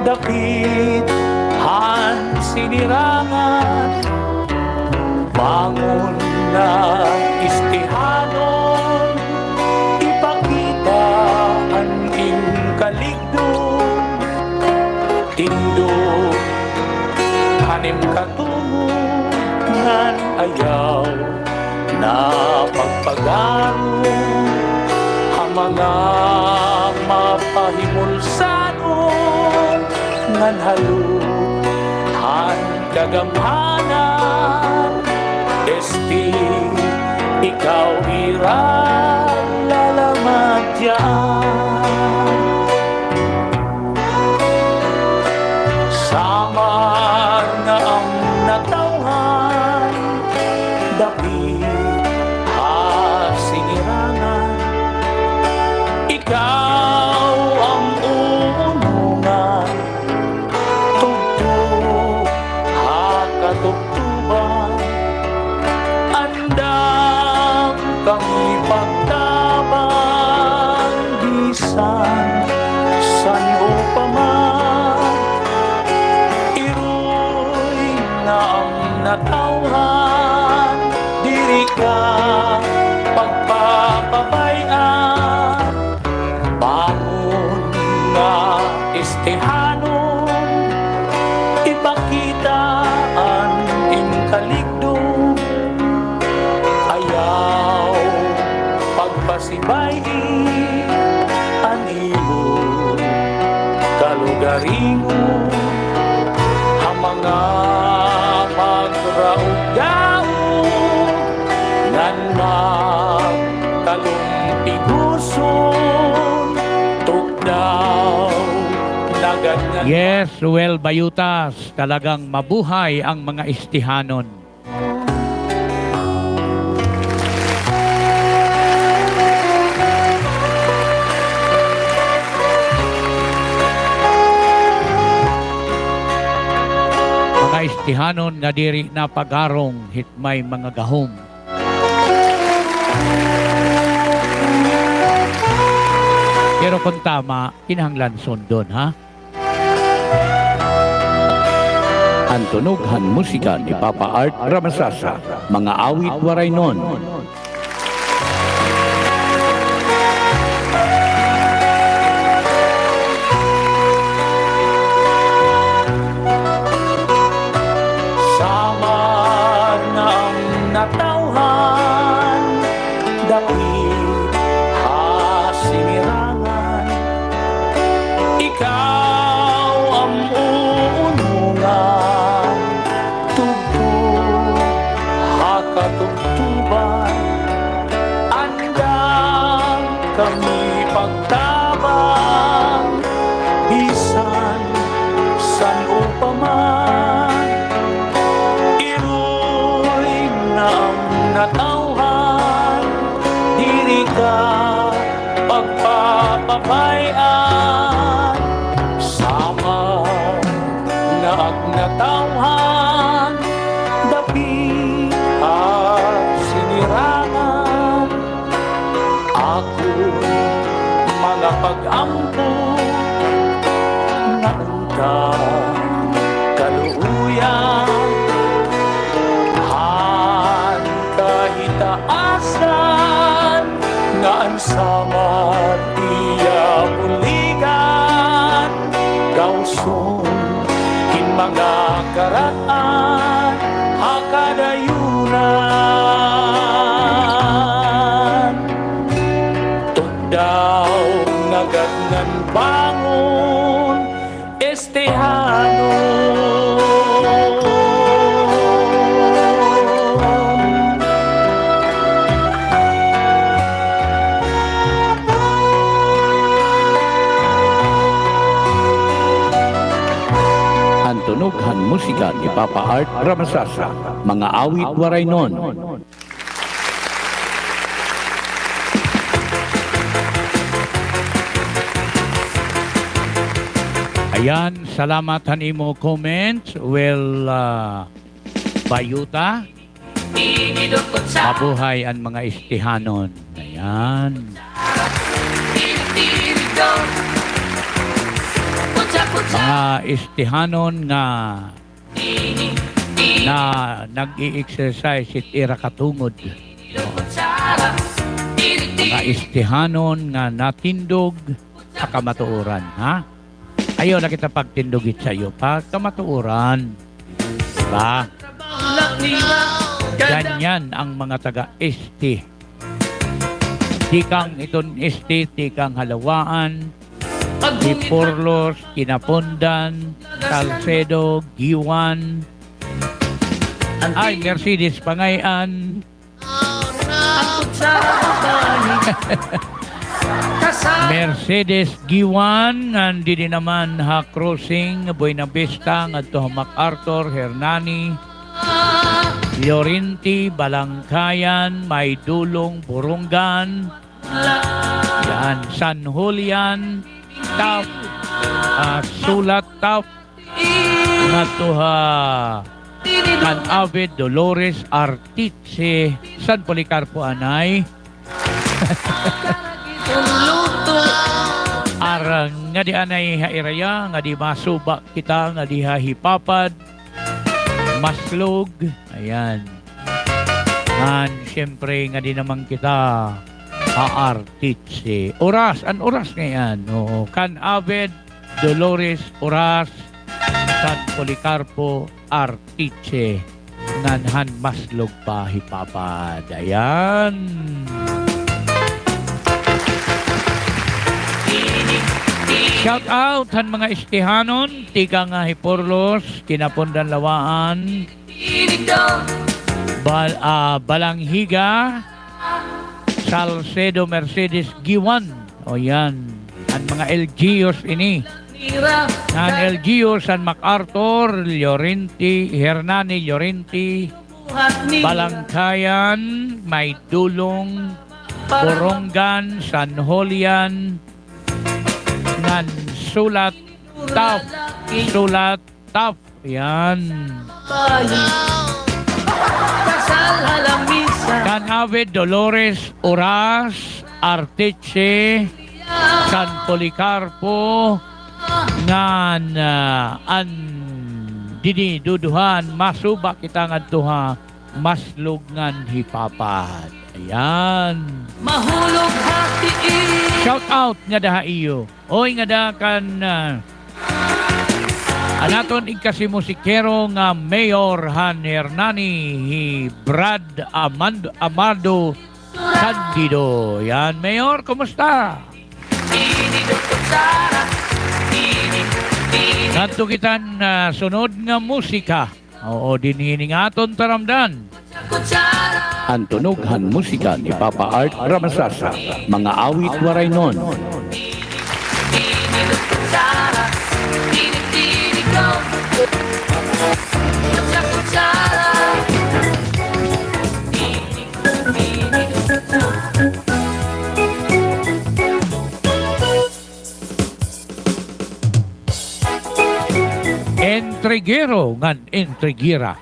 dapit han sinirangan. Bangon na, Estehanon, ipakita an im kaligdon. Tindog han im katumong ngan ayaw na pagpagarong ha mga mapahimulsa Ngan halot han kagamhanan, Este, ikaw ira lalamadyan. Samar nga an natawhan, dapit ha sinirangan, ikaw an uunongan, tugtog ha katubtoban, andam kami pagtabang, bisan san-o pa man. Iroy nga an natawhan, diri ka pagpapabay-an. Bangon nga Estehanon, ipakita an im kaligdom. Ayaw pagpasibay-i an imo kalugaringon ha mga magraog-daog ngan magkalumpiguson. Tukdaw, nagad ngan Yes, well, Bayutas, talagang mabuhay ang mga Estehanon. Mga Estehanon nga diri na pagarong hit may mga gahom. Pero kon tama, kinahanglan sundon, ha? An tunog han musika ni Papa Art Ramasasa, mga awit Waraynon. Samar nga an natawhan, dapit ha sinirangan, ikaw an uunongan, tugtog ha katubtoban, andam kami pagtabang, bisan san-o pa man. Iroy nga an natawhan, diri ka pagpapabay-an. Samar nga an natawhan, dapit ha sinirangan, akon mga pag-ampo nga unta kaluoyan, han kahitaasan nga an samar iya buligan, kawson hin mga karat-an ha kadayunan. Tukdaw, nagad ngan bangon, Estehanon. An tunog han musika ni Papa Art Ramasasa, mga awit Waraynon. Ayan, salamat han imo comments. Well, ah, Bayuta, mabuhay an mga Estehanon. Ayan. Mga Estehanon nga na nag-i-exercise hit ira katungod. Mga Estehanon nga natindog ha kamatuoran, ha? Ayaw na kita pagtindog hit sayo, pagkamatuoran. Diba? Ganyan ang mga taga-Este. Tikang iton Este, tikang Halawaan, Hipurlos, Quinapondan, Salcedo, Guiuan, ay, Mercedes Pangay-an, Mercedes Guiuan, ngan didi naman ha crossing Buenavista ngadto ha MacArthur, Hernani, Llorente, Balangkayan, Maydolong, Borongan, yan, San Julian, Taft, ah, Sulat, Taft, ngadto ha Can-ave, Dolores, Arteche, San Policarpo anay. Aron ngadi anay ha iraya, ngadi masuba kita, ngadi ha Jipapad, Maslog, ayan. Ngan, siyempre, ngadi naman kita ha Arteche. Oras, an Oras ngay-an. Oo, Can-ave, Dolores, Oras, San Policarpo, Arteche, ngan han Maslog pa Jipapad. Ayan. Shout out han mga Estehanon, tikang ha Jipurlos, Quinapondan, Lawaan, Bal-, ah, Balangiga, Salcedo, Mercedes, Guiuan. O, yan. An mga L G Us ini. An L G Us, San MacArthur, Llorente, Hernani, Llorente, Balangkayan, Maydolong, Borongan, San Julian, ngan Sulat, Taft, Sulat, Taft. Yan. Can-ave, Dolores, Oras, Arteche, San Policarpo, ngan, ah, an didi duduhan, masuba kita ngadto ha Maslog ngan Jipapad. Ayan. Mahulog ha tiil. Shout out ngada ha iyo. Oy, ngada kan, ah, an aton igkasimusikero nga mayor han Hernani, hi Brad Amand-, Amado Candido. Yan, Mayor, kumusta? Ngadto kita han, ah, sunod nga musika. Oo, dinhi ini nga aton taramdan. An tunog han musika ni Papa Art Ramasasa, mga awit Waraynon. Entregero ngan entregera.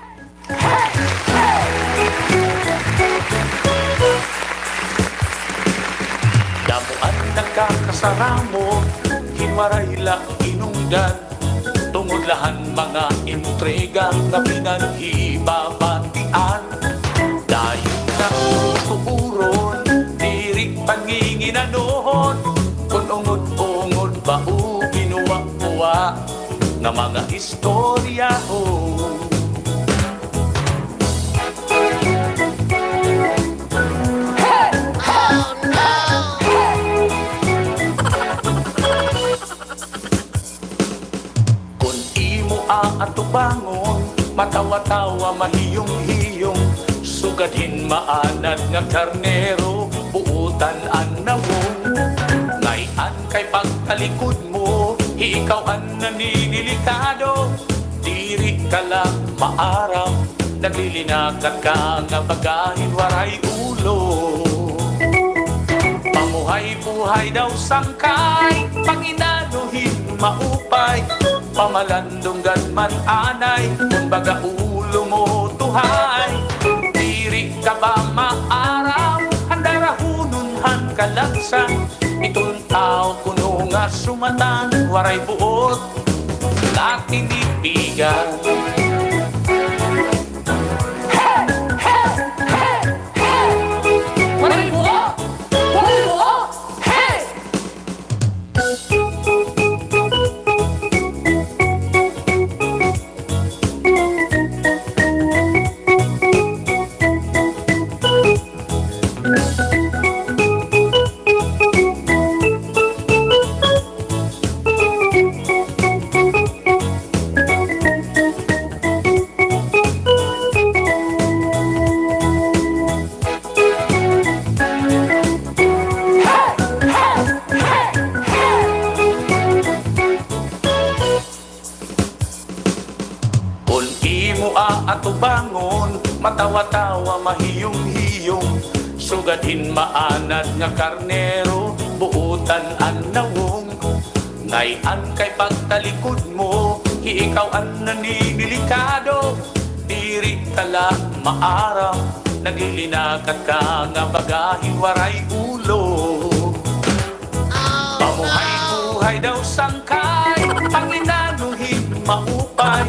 Damo an nakakasaramot, hin Waray la inungdan, tungod la han mga entrega nga pinanghibabatian. Dayon na tutuoron, diri panginginanon, kon ungod-ungod ba o binuwa-buwa nga mga istorya, ho. Kon imo aatubangon, matawa-tawa, mahiyong-hiyong, sugad hin maanad nga karnero, buotan an nawong. Ngay-an kay pagtalikod mo, hi ikaw an naninilikado, diri ka la maaram, naglilinakat ka nga baga hin waray ulo. Pamuhay-buhay daw sangkay, panginano hin maupay, pamalandong gad man anay, kon baga ulo mo tuhay. Diri ka ba maaram, han darahunon han kalansan, iton tawo kuno nga sumatan, waray buot, latinipigan. Waray buot! Waray buot! Hey! imo aatubangon, matawa-tawa, mahiyom-hiyom, sugad hin maanad nga karnero, buotan an nawong. Ngay-an kay pagtalikod mo, hi ikaw an naninilikado. Diri ka la maaram, naglilinakat ka nga baga hin waray ulo. Pamuhay-buhay daw sangkay, panginano hin maupay,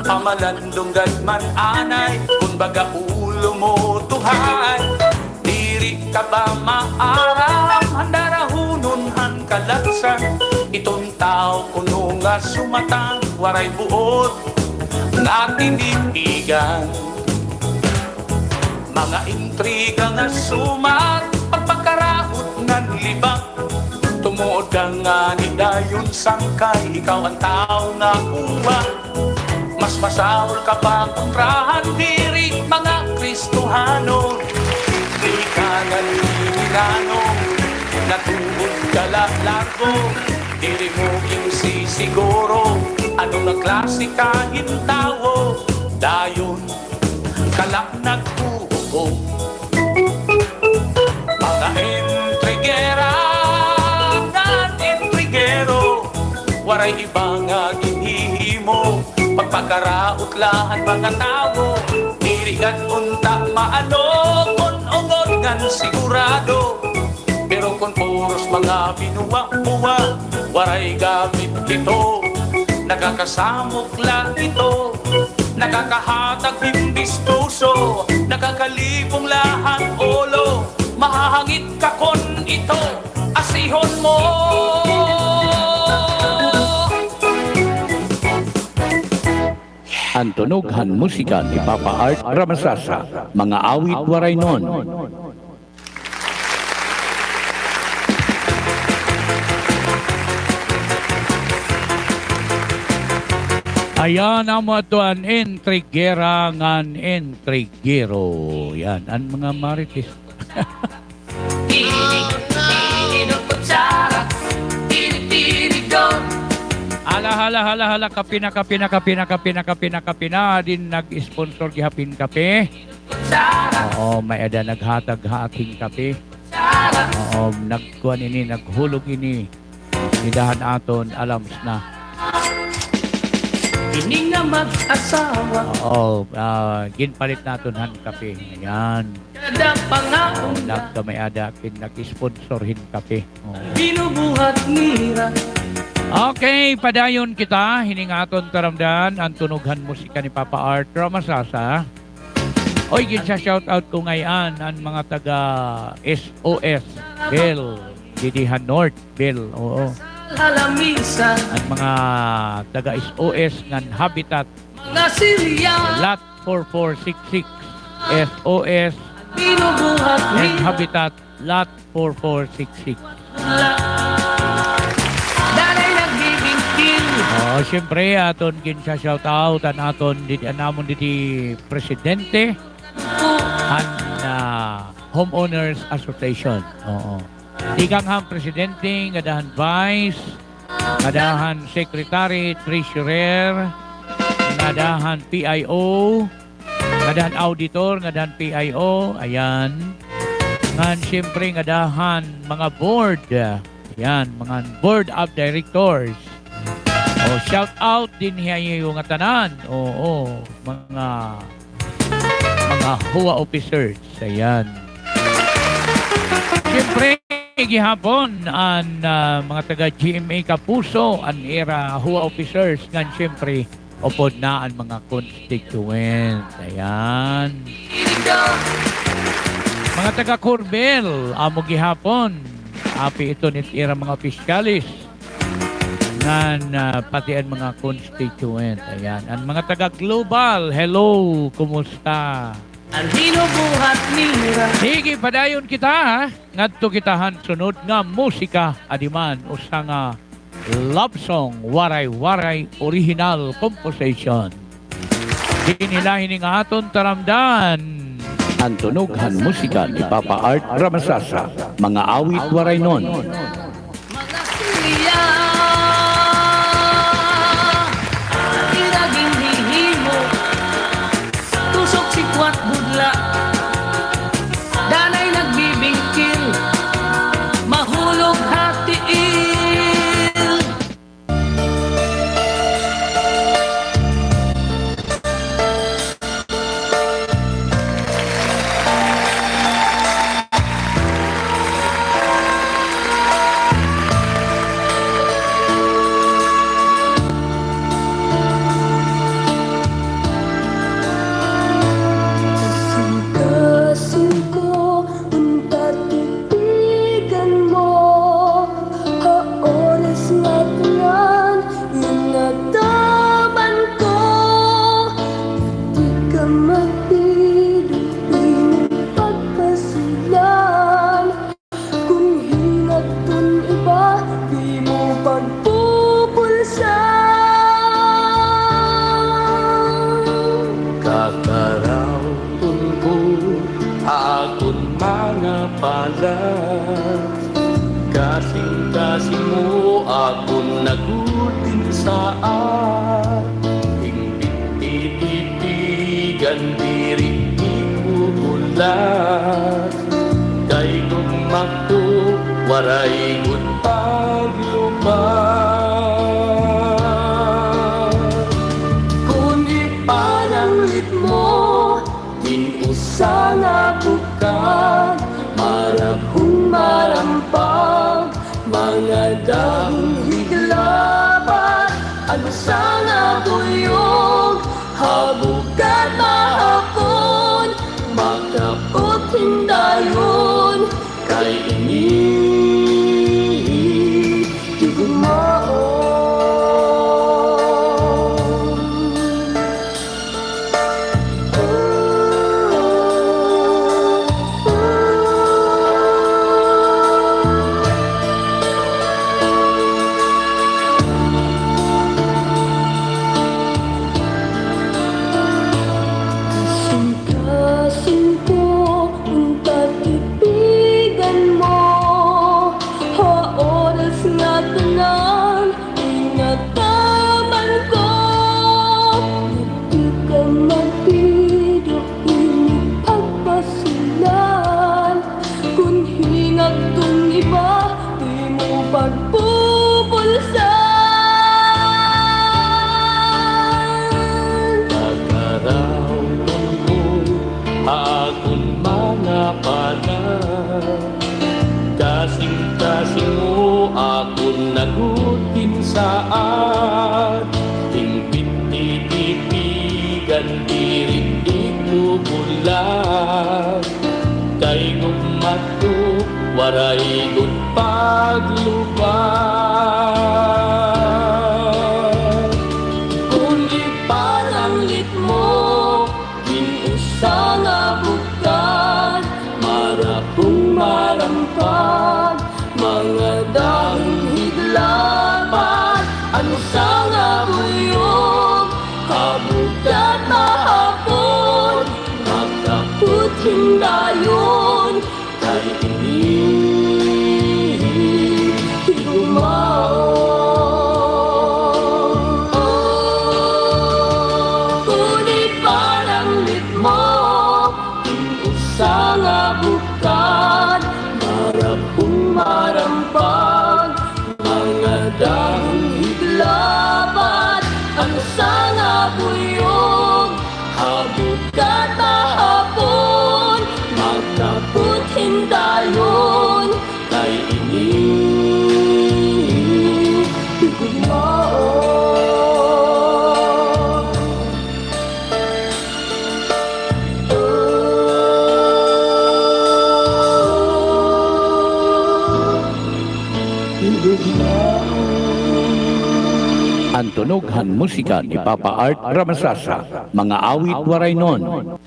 pamalandong gad man anay, kon baga ulo mo tuhay. Diri ka ba maaram, han darahunon han kalaksan, iton tawo kuno nga sumatang, waray buot nga tinipigan. Mga intriga nga sumat, pagpakaraot ngan libak. Tumuod ka ngani dayon sangkay, ikaw an tawo nga uwa. Mas masahol ka pa kontrahan, diri mga Kristohanon. Diri ka naniniranong, natuod ka la largo. Diri mo ginsisiguro, ano nga klase ka hin tawo. Dayon ka la naghuhukom. Mga intrigera ngan intrigero, waray iba nga ginhihimo, pagpakaraot la han mga tawo. Diri gad unta maano kon ungod ngan sigurado. Pero kon puros mga binuwa-buwa, waray gamit ito, nakakasamok la ito, nakakahatag hin bistuso, nakakalibong la han ulo, mahahangit ka kon ito asihon mo. An tunog han musika ni Papa Art Ramasasa, mga awit Waraynon. Ayan, amo adto an intrigera ngan intrigero. Yan, an mga marites. Hala, hala, hala, hala, kape na, kape na, kape na, kape na, kape na, kape na. Adin nag-sponsor gihap hin kape. Oo, may-ada naghatag ha aton kape. Oo, nagkuan ini, naghulog ini. Dida han aton, alams na. Ini nga mag-asawa. Oo, ah, ginpalit naton han kape. Ayan. Kada pangaon na. Nagkamay-ada kin nag-sponsor hin kape. Oo. Binubuhat nira. Okay, padayon kita. Hini nga aton taramdan, an tunog han musika ni Papa Art Ramasasa. Oy, ginsa-shoutout ko ngay-an an mga taga S O S Bell, didi ha North Bell, oo. An mga taga S O S ngan Habitat, Lot four four six six, S O S and Habitat, Lot four four six six. Danay nagbibingking. Oo, siyempre, aton ginsa-shoutout an aton didi, an amon didi presidente han, ah, Homeowners Association. Oo. Tikang han presidente, ngada han vice, ngada han secretary, treasurer, ngada han P I O, ngada han auditor, ngada han P I O, ayan. Ngan siyempre ngada han mga board, ayan, mga board of directors. O, shout out dinhi ha iyo ngatanan. Oo, mga, mga HOA officers, ayan. Siyempre, gihapon an, ah, mga taga G M A Kapuso, an ira HOA officers, ngan siyempre, upod na an mga constituent. Ayan. Mga taga Corbel, amo gihapon. Api iton it ira mga opisyales. Ngan, ah, pati an mga constituent. Ayan. An mga taga Global, hello, kumusta? An binubuhat nira. Sige, padayon kita, ha? Ngadto kita han sunod nga musika, adi man, usa nga love song, Waray-Waray original composition. Dinhi la hini nga aton taramdan. An tunog han musika ni Papa Art Ramasasa, mga awit Waraynon. Mga silya, ira ginhihimo. Kasingkasing mo akon nagudin sa ating pititipigan diri ibubulag. Kay gumako, waray gud paglubag. Kun ipananglit mo, in usa nga bukag, marabhong marampag, mga dahon higlabat, an usa nga buyog, ha bukag mahapon, makaputhin dayon, kay ini higugmaon. Kasingkasing ko, unta tipigan mo, ha oras nga tanan, ingataman ko. Diri ka magbido, ini pagpasilan. Kun hingadton iba, imo pagbubulsan. Pagkaraw mo, akon mga panag, kasingkasing mo akon nagudin sa ating pititipigan, diri ibubulag. Kay gumako, waray gud paglubag. Kun ipananglit mo, in usa nga bukag, marabhong marampag, mga dahon higlabat, an usa nga buyog, ha bukag mahapon, makaputhin dayon, kay ini higugmaon. Kun ipananglit mo, in usa nga bukag, marabhong marampag, mga dahon higlabat, an usa nga buyog, ha bukag mahapon, makaputhin dayon, kay ini higugmaon. An tunog han musika ni Papa Art Ramasasa, mga awit Waraynon.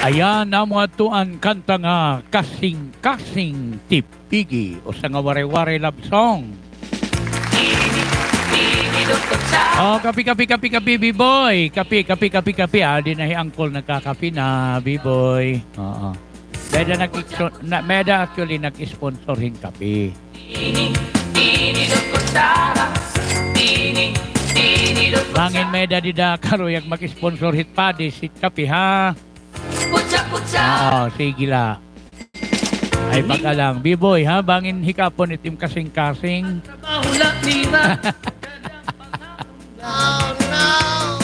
Ayan, amo adto an kanta nga Kasingkasing Tipigi, usa nga Waray-Waray love song. Oh, kape, kape, kape, kape, B-boy. Kape, kape, kape, kape. Ah, adi na hi Uncle nagkakape na, B-boy. Oo. May-ada nag-, na, may-ada actually nag-sponsor hin kape. Bangin may-ada dida karuyag mag-sponsor hit padis, hit kape, ha? Oo, sige la. Ay, pag-alang. B-boy, ha? Bangin hikapon it im kasingkasing.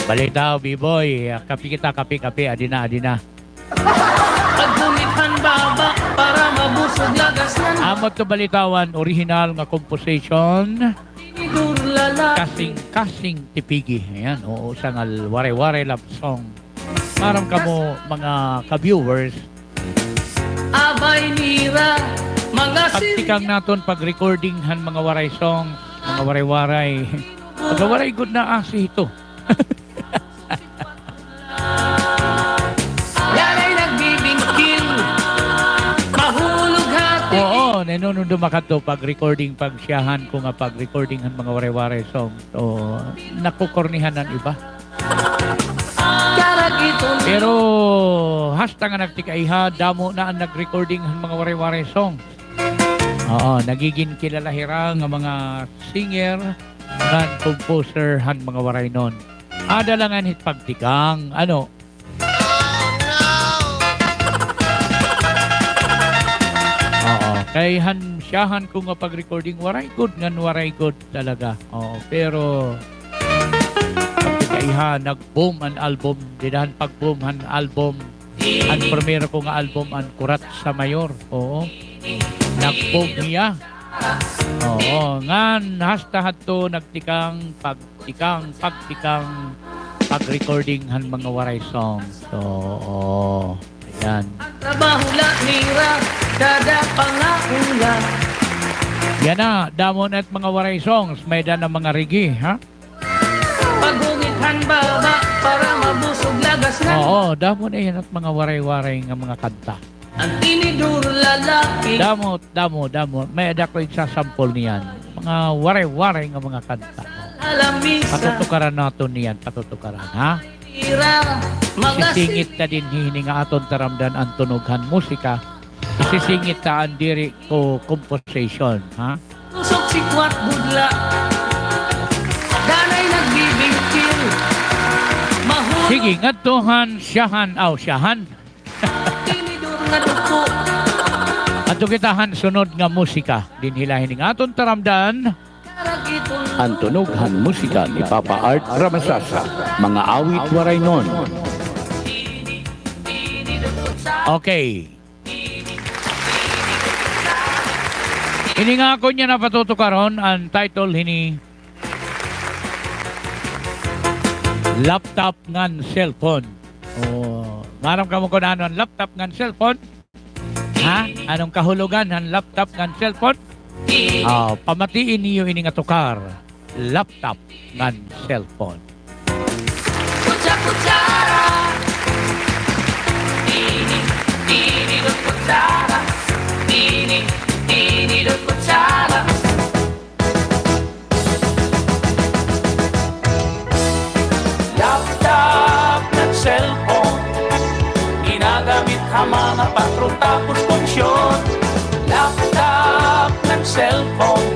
Balitaw, B-boy. Ah, kape kita, kape, kape. Adi na, adi na. Amo adto balitawan, original nga composition. Kasingkasing Tipigi. Ayan, oo, usa nga Waray-Waray love song. Maaram kamo, mga ka-viewers, pagtikang naton pag-recording han mga Waray song, mga Waray-Waray. Pagka waray gud na asi hito. Oo, nanunundom ak hadto pag-recording, pag-siyahan ko nga pag-recording han mga Waray-Waray song. So, nakukornihan an iba. Pero hasta nga nagtikaiha, damo na an nag-recording han mga Waray-Waray song. Oo, nagigin kilala hira nga mga singer ngan composer han mga Waraynon. Ada la ngani hit pagtikang, ano? Oo, kay han siyahan ko nga pag-recording, waray gud ngan waray gud talaga. Oo, pero pagtikaiha, nag-boom an album, dida han pag-boom han album. An primero ko nga album, an Kuratsa Mayor. Oo. Nag-boom hiya. Oo, ngan hasta hadto nagtikang pagtikang, pagtikang, pag-recording han mga Waray songs. So, oo. Ayan. An trabaho la nira, dada pangaon la. Yana, damo na it mga Waray songs, may-ada na mga reggae, ha? Paghungit han baba para mabusog lagas na. Oo, damo na yana it mga Waray-Waray nga mga kanta. An tinidor lalaki. Damo, damo, damo. May-ada ko igsasampol niyan. Mga Waray-Waray nga mga kanta. Alamisa. Patutukaran naton niyan, patutukaran, ha? Ira, magas- Sisingit ta dinhi hini nga aton taramdan an tunog han musika. Sisingit ta an diri ko composition, ha? Tusok si Kwat Budla. Danay nagbibingkil. Mahulog. Sige, ngadto han siyahan, aw, siyahan. Tinidor nga duko. Adto kita han sunod nga musika. Dinhi la hini nga aton taramdan. An tunog han musika ni Papa Art Ramasasa, mga awit Waraynon. Okay. Ini nga akon yana patutukaron, an title hini, Laptop ngan Cellphone. O, maaram kamo kon ano an laptop ngan cellphone? Ha? Ano an kahulogan han laptop ngan cellphone? O, pamatii niyo ini nga tukar. Laptop ngan cellphone. Kutsa-kutsara. Tini, tini, dot kutsara. Tini, tini, dot kutsara. Laptop ngan cellphone, ginagamit ha mga patron tapos punsyon. Laptop ngan cellphone,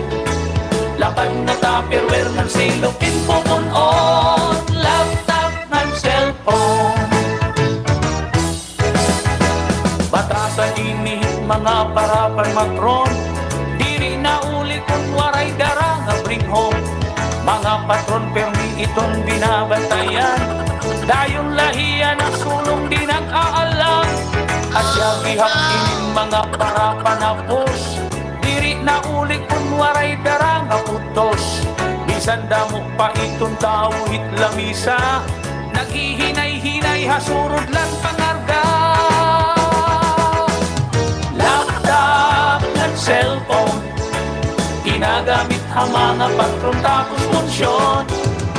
lapad nga Tupperware ngan silopin pupun-on. Laptop ngan cellphone. Batasan ini hit mga parapan matron, diri na uli kon waray dara nga bring home. Mga patron permi iton binabantayan, dayon la hiya nasulong di nag-aalam. Asya gihap ini mga parapan ha post, diri na uli kon waray dara nga putos. Bisan damo pa iton tawo hit lamisa, naghihinay-hinay ha surod la han pangarga. Laptop ngan cellphone, ginagamit ha mga patron tapos punsyon.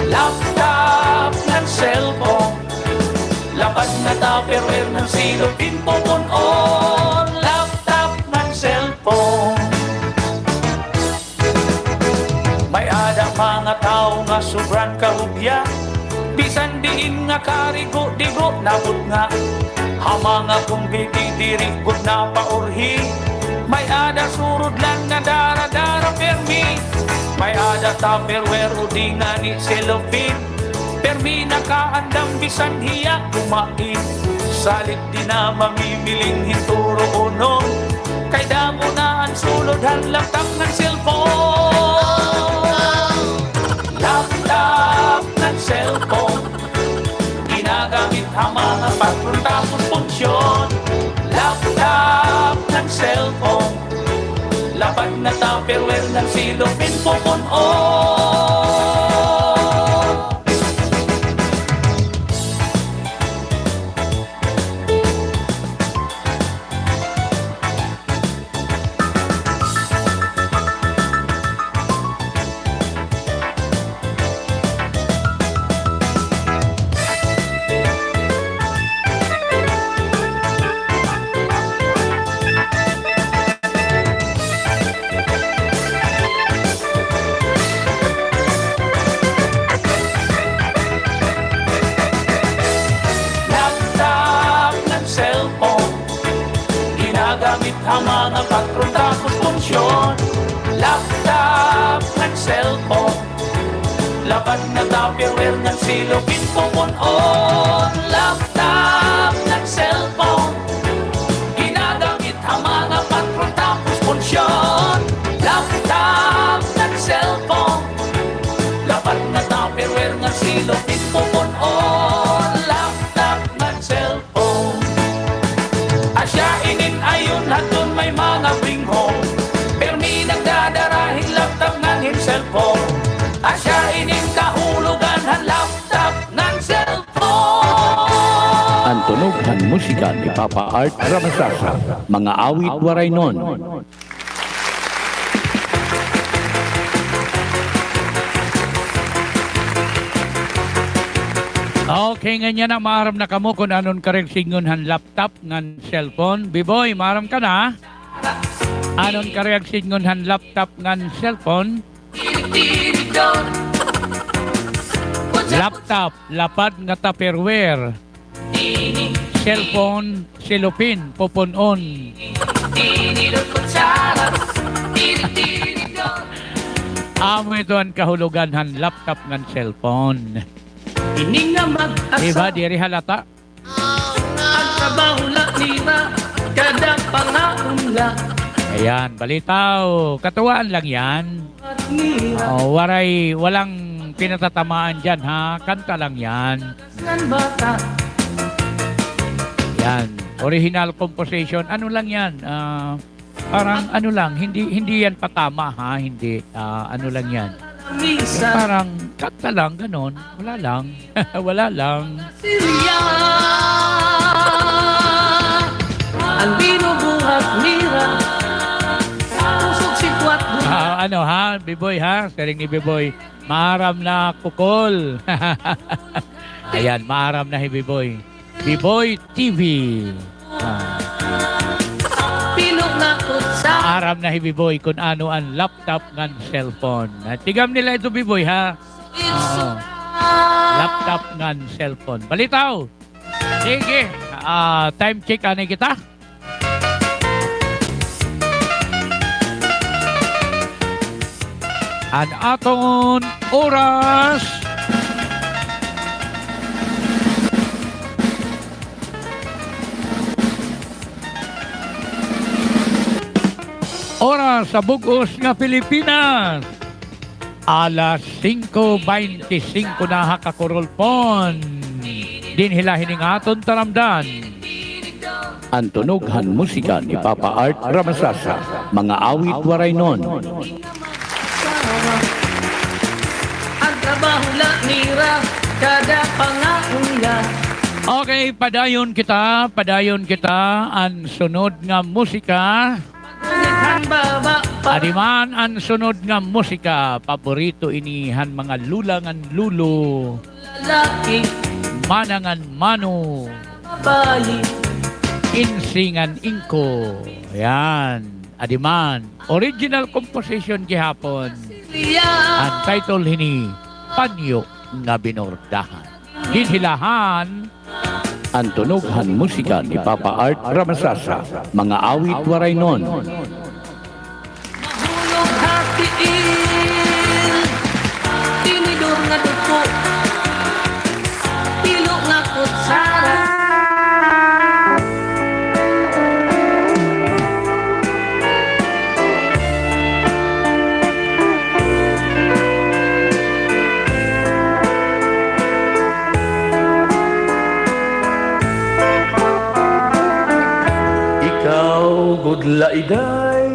Laptop ngan cellphone, lapad nga Tupperware ngan silopin pupun-on. Laptop ngan cellphone. May-ada mga tawo nga sobran kahubya, bisan diin nga karigo-digo nabutnga. Ha mga kumbiti diri gud napaurhi, may-ada surod la nga dara-dara permi. May-ada Tupperware o di ngani cellophane, permi nakaandam bisan hiya kumain. Salit di na mamimiling hin turo unom, kay damo na an sulod han laptop ngan cellphone. Laptop ngan cellphone, ginagamit ha mga patron tapos punsyon. Laptop ngan cellphone, lapad nga Tupperware ngan silopin pupun-on. Lapad nga Tupperware ngan selopin, pupun-on laptop ngan cellphone. Ginagamit ha mga patrol tapos punsyon. Laptop ngan cellphone. Lapad nga Tupperware ngan selopin, pupun-on laptop ngan cellphone. Asya inin ayon hadton may mga bring home. Pirmi nagdadara hin laptop ngan hin cellphone. Asya inin kahulogan han laptop ngan cellphone. An tunog han musika ni Papa Art Ramasasa, mga awit Waraynon. Okay, ngan yana maaram na kamo kon ano an karuyag sidngon han laptop ngan cellphone. Biboy, maaram ka na? Ano an karuyag sidngon han laptop ngan cellphone? Laptop, lapad nga Tupperware. Cellphone, selopin, pupun-on. Amo ito an kahulogan han laptop ngan cellphone. Ini nga mag-asa. Diba, diri halata? An trabaho la nira, kada pangaon la. Ayan, balitaw. Katuwaan lang yan. Oh, waray, walang pinatatamaan dyan, ha? Kanta lang yan. Yan. Original composition. Ano lang yan? Ah, parang ano lang, hindi, hindi yan patama, ha? Hindi. Ah, ano lang yan? Parang kanta lang, ganon. Wala lang. Wala lang. An binubuhat nira, pusog sikwat. Ah, ano, ha, Biboy, ha? Siring ni Biboy, maaram na kukol. Ayan, maaram na hi Biboy. Biboy T V. Ah. Pilo nga kutsa. Maaram na hi Biboy kon ano an laptop ngan cellphone. Ah, tigam nila ito, Biboy, ha? Oo. Laptop ngan cellphone. Balitaw. Sige. Ah, time check, anay kita. An aton oras. Oras sa bug-os nga Pilipinas. Alas singko bente singko na ha kakurulpon. Dinhi la hini nga aton taramdan. An tunog han musika ni Papa Art Ramasasa, mga awit Waraynon. An trabaho la nira, kada pangaon la. Okay, padayon kita, padayon kita. An sunod nga musika. Adi man an sunod nga musika, paborito ini han mga lola ngan lolo, mana ngan mano, insi ngan inko. Yan, adi man, original composition gihapon. An title hini, Panyo nga Binordahan. Dinhi la han. An tunog han musika ni Papa Art Ramasasa, mga awit Waraynon. Mahulog ha tiil, tinidor nga duko, pilo nga kutsara. Ikaw gud la, Iday,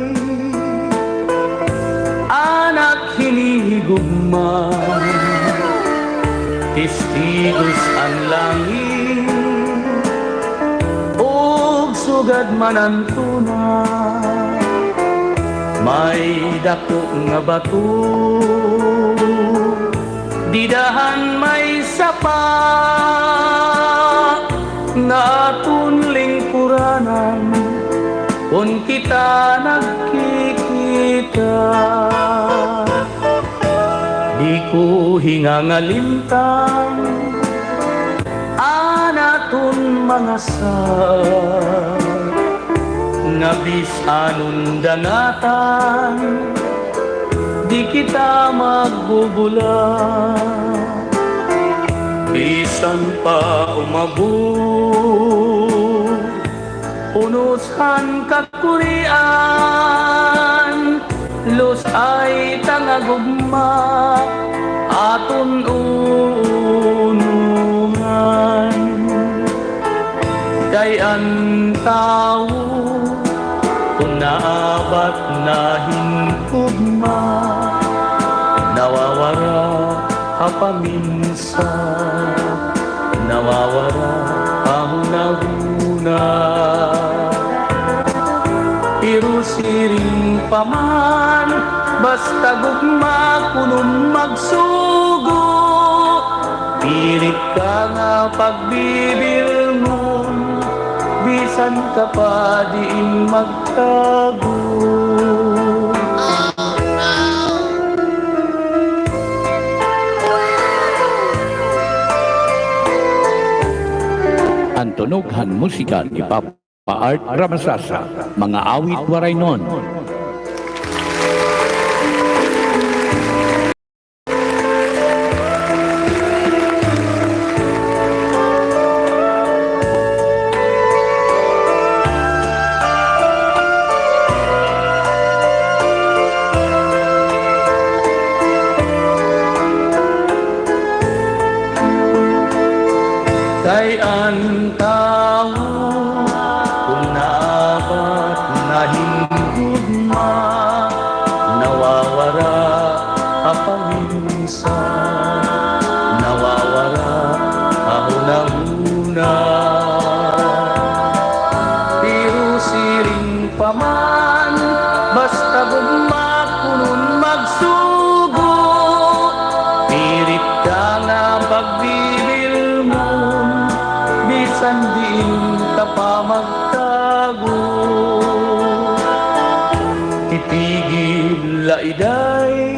anak hinihigugma, testigos an langit, ug sugad man an tuna. May dako nga bato dida han may sapa nga aton lingkuranan kon kita nagkikita. Di ko hingangalimtan an aton mga saad nga bisan-on dangatan, kita magbubula. Bisan pa umabot unos han kakurian, lus-ay ta nga gugma aton unungan. Kay an tawo, kon naabat na hin gugma, nawawara ha paminsa, nawawara ha hunahuna. Pero siring pa man, basta gugma kuno magsugo, pilit ka nga pagbibilngon, bisan ka pa diin magtago. An tunog han musika ni Papa Art Ramasasa, mga awit Waraynon. Kay an tawo, kon naabat na hin gugma, nawawara ha paminsa, nawawara ha hunahuna. Pero siring pa man, basta gugma kuno magsugo, pilit ka nga pagbibilngon, bisan diin ka pa magtago. Titigil la iday,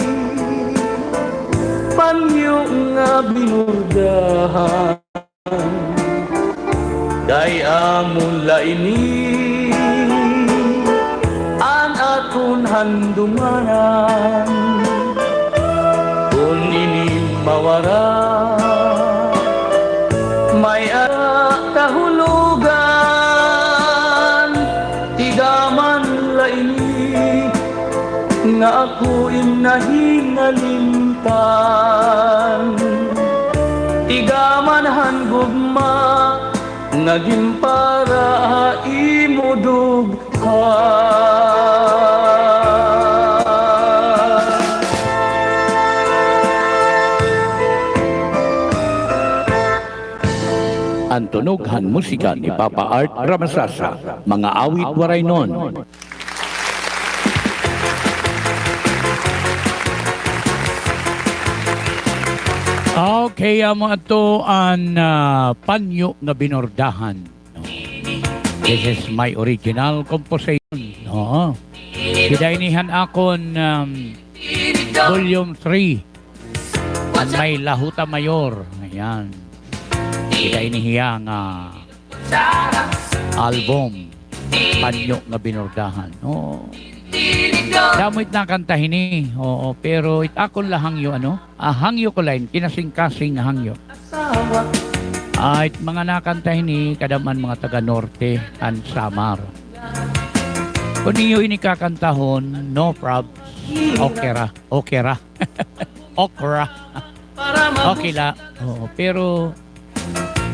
panyo nga binurdahan. Kay amo la ini an aton handumanan. Kon ini mawara, may-ada kahulogan. Tigaman la ini nga ako im nahingalimtan. Tigaman han gugma nga ginpara ha imo dughan. An tunog han musika ni Papa Art Ramasasa, mga awit Waraynon. Okay, amo adto an, ah, Panyo nga Binordahan. No? This is my original composition. Oo. Dida ini han akon, um, volume three. An May Lahuta Mayor. Ayan. Dida ini hiya nga album, Panyo nga Binordahan. Oo. Damo it nakanta hini. Oo, pero it akon la hangyo, ano? Ah, hangyo ko la ini, kinasingkasing nga hangyo. Ah, it mga nakanta hini, kadam-an mga taga-Norte, han Samar. Kon iyo ini kakantahon, no prob. Okay ra, okay ra. Okra. Okay la. Oo, pero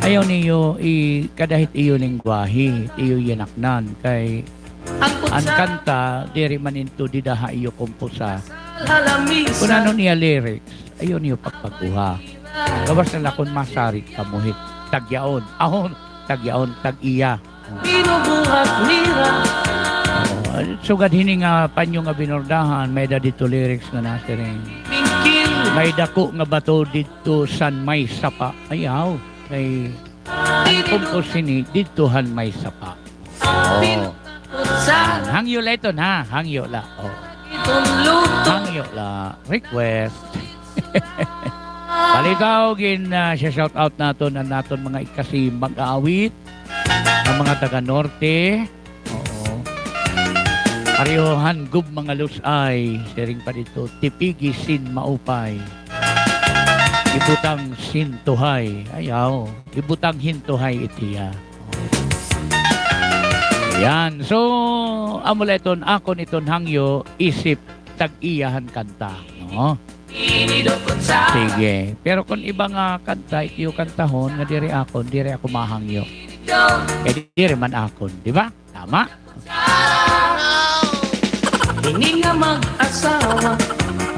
ayaw niyo i-, kada hit iyo lengguwahe, iyo yanaknan. Kay an kanta, diri man ito dida ha iyo komposa. Kon ano niya lyrics, ayaw niyo pagbaguha. Gawas na la kon masarig kamo hit tagyaon. Ahon, tagyaon, tag-iya. Binubuhat nira. Oo, sugad hini nga Panyo nga Binordahan, may-ada didto lyrics nga nasiring, "May dako nga bato didto san may sapa." Ayaw, kay an compose hini didto han may sapa. Oo. Hangyo la iton, ha? Hangyo la. Oo. Hangyo la. Request. Palitaw, gin, ah, shout out naton an aton mga ikasi mag-aawit, an mga taga-Norte. Oo. Pareho han gugma nga lus-ay, siring pa didto, tipigi sin maupay. Ibutang sin tuhay. Ayaw, ibutang hin tuhay it hiya. Ayan. So, amo la iton akon iton hangyo, isip tag-iya han kanta, no? Sige. Pero kon iba nga kanta, it iyo kantahon nga diri akon, diri ako mahangyo. Kay diri man akon, di ba? Tama? Ini nga mag-asawa.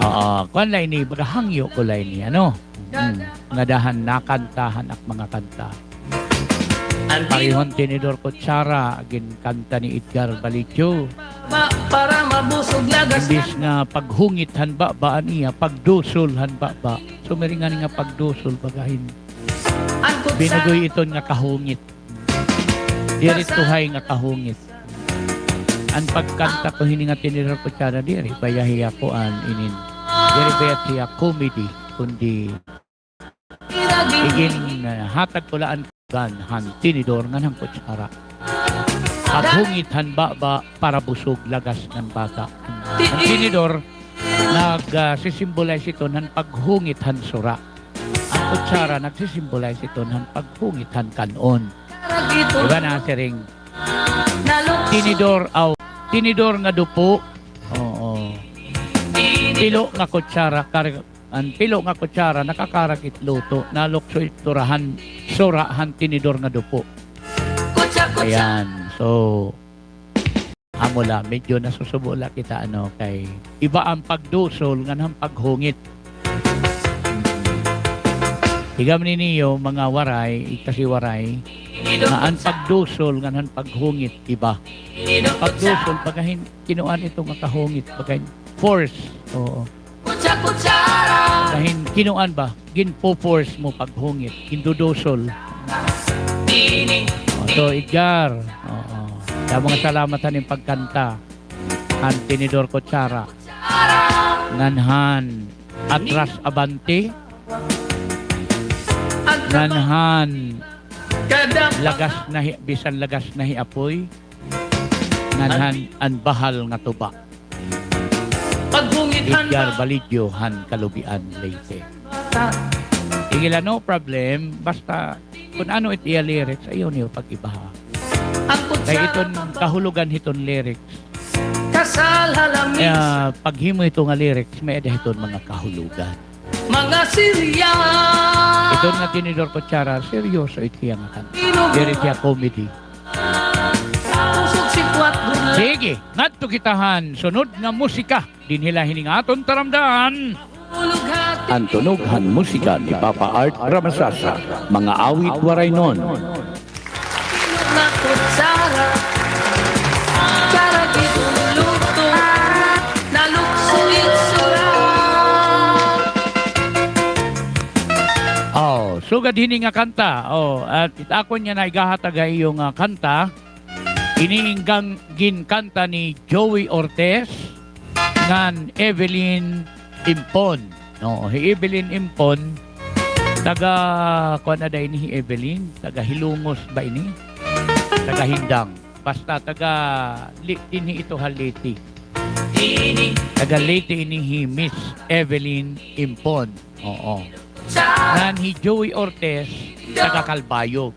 Oo, kuan la ini, baga hangyo ko la ini, ano? Hmm. Ngada han nakantahan ak mga kanta. Pareho han Tinidor Kutsara, ginkanta ni Edgar Balidio. Imbis nga paghungit han baba an iya, pagdusol han baba. So, mairing ngani nga pagdusol, baga hin binagoy iton nga kahungit. Diri tuhay nga kahungit. An pagkanta ko hini nga Tinidor Kutsara, diri baya hiya kuan inin. Diri baya hiya comedy, kundi igin, ah, hatag ko la an kuan han tinidor ngan han kutsara. Paghungit han baba para busog lagas ngan bata. An tinidor nag, ah, si-symbolize iton han paghungit han sura. An kutsara nagsi-symbolize iton han paghungit han kan-on. Di ba nasiring? Tinidor, aw, tinidor nga dupo. Oo. Pilo nga kutsara, kar-, an pilo nga kutsara, nakakarag it luto, nalukso it sura han, sura han tinidor nga dupo. Ayan. So, amo la, medyo nasusubo la kita, ano, kay iba an pagdusol ngan han paghungit. Higam niniyo, mga Waray, ikasiwaray, nga an pagdusol ngan han paghungit, iba. Pagdusol, baga hin, kinuan ito nga kahungit, baga hin, force. Oo. Baga hin, kinuan ba? Ginpo-force mo paghungit, gindudusol. O, so, Edgar, oo. Damo nga salamat han im pagkanta. Han Tinidor Kutsara. Ngan han Atras Abante. Ngan han Lagas na hi-, bisan lagas na hi Apoy. Ngan han An Bahal nga Tuba. Edgar Balidio han Calubian, Leyte. Sige la, no problem. Basta kun ano it iya lyrics, ayaw niyo pag-ibaha. Kay iton kahulogan hiton lyrics. Kaya paghimo hito nga lyrics, may-ada hiton mga kahulogan. Iton nga Tinidor Kutsara, seryoso it hiya nga kanta. Diri hiya comedy. Sige, ngadto kita han sunod nga musika. Dinhi la hini nga aton taramdan. An tunog han musika ni Papa Art Ramasasa, mga awit Waraynon. Aw, sugad hini nga kanta. Aw, at it akon yana igahatag ha iyo nga kanta. Ini in gan-, ginkanta ni Joey Ortez ngan Evelyn Impon. No, hi Evelyn Impon, taga, kuan ada ini hi Evelyn, taga Hilongos ba ini? Taga Hindang. Basta taga Li-, dinhi ito ha Leyte. Taga Leyte ini hi Miss Evelyn Impon. Oo. Ngan hi Joey Ortez, taga Calbayog.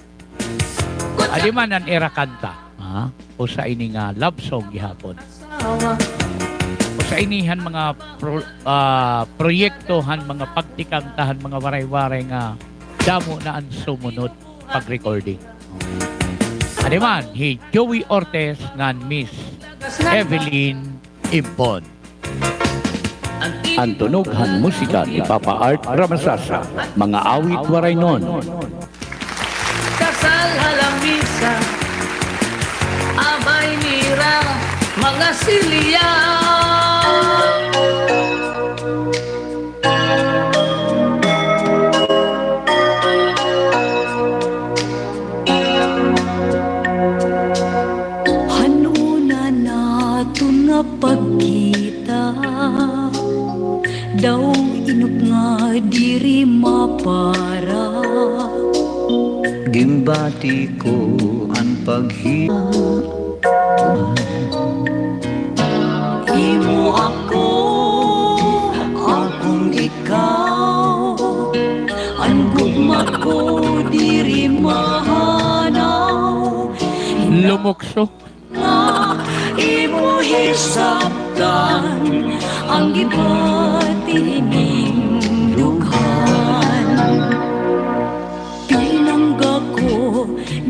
Adi man an ira kanta, ha? Usa ini nga love song gihapon. Usa ini han mga pro-, ah, proyekto han mga pagtikang ta han mga Waray-Waray nga damo na an sumunod pag-recording. Adi man, hi Joey Ortez ngan Miss Evelyn Impon. An tunog han musika ni Papa Art Ramasasa, mga awit Waraynon. Han una naton nga pagkita, daw inok nga diri mapara. Ginbati ko an paghi- Imo ako, akon ikaw, an gugma ko diri mahanaw. Lumukso. Nga imo hisabtan an gibati hining dughan. Pinangga ko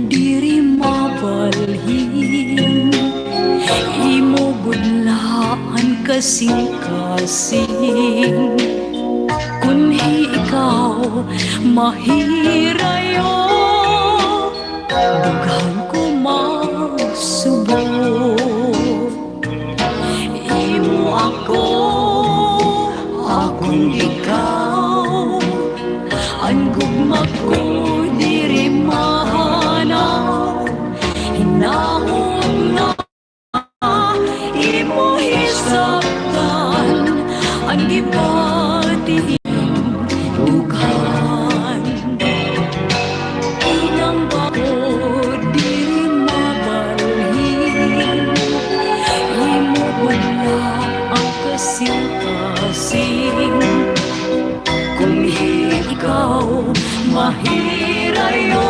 diri mabalhin, imo gud la an kasingkasing. Kon hi ikaw mahirayo, dughan ko masubo. Imo ako, akon ikaw, an gugma ko diri mahanaw. Hinaot nga imo hisabtan an gibati hining dughan. Pinangga ko diri mabalhin, imo gud la an kasingkasing. Kon hi ikaw mahirayo,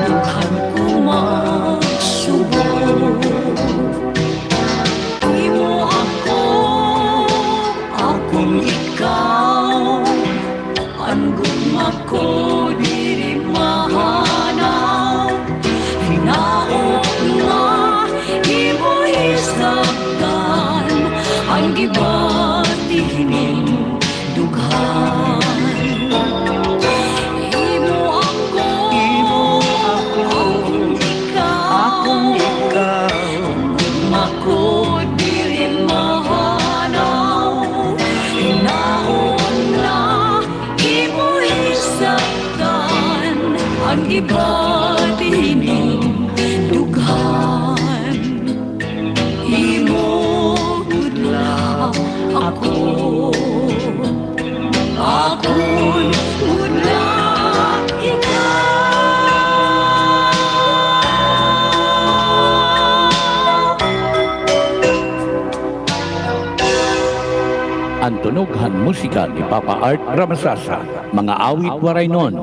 dughan ko masubo. Imo ako, akon ikaw, an gugma ko diri mahanaw. Hinaot nga imo hisabtan an gibati hining dughan. Imo ako, imo ako, akon ikaw, akon ikaw, gugma ko diri mahanaw. Hinaot nga imo hisabtan an gibati hining dughan. Imo gud la ako, akon gud la ikaw. An tunog han musika ni Papa Art Ramasasa, mga awit Waraynon.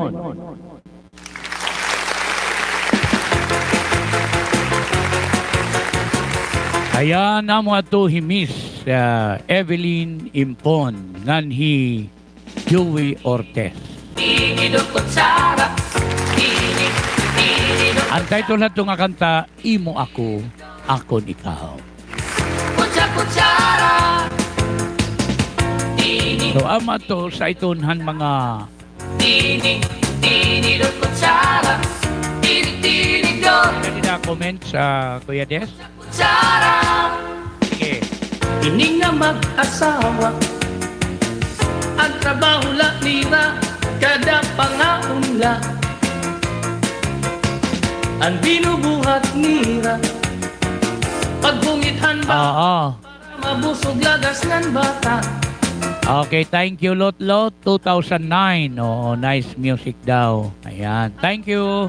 Ayan, amo adto hi Miss, ah, Evelyn Impon, ngan hi Joey Ortez. An title hadto nga kanta, Imo Ako, Akon Ikaw. So, amo adto sa iton han mga Pwede na comment sa Kuya Des? Sige. Ini nga mag-asawa, an trabaho la nira, kada pangaon la, an binubuhat nira, pagbungit han bata. Oo. Mabusog lagas ngan bata. Okay, thank you, Lotlot, two thousand nine. Oo, nice music daw. Ayan, thank you.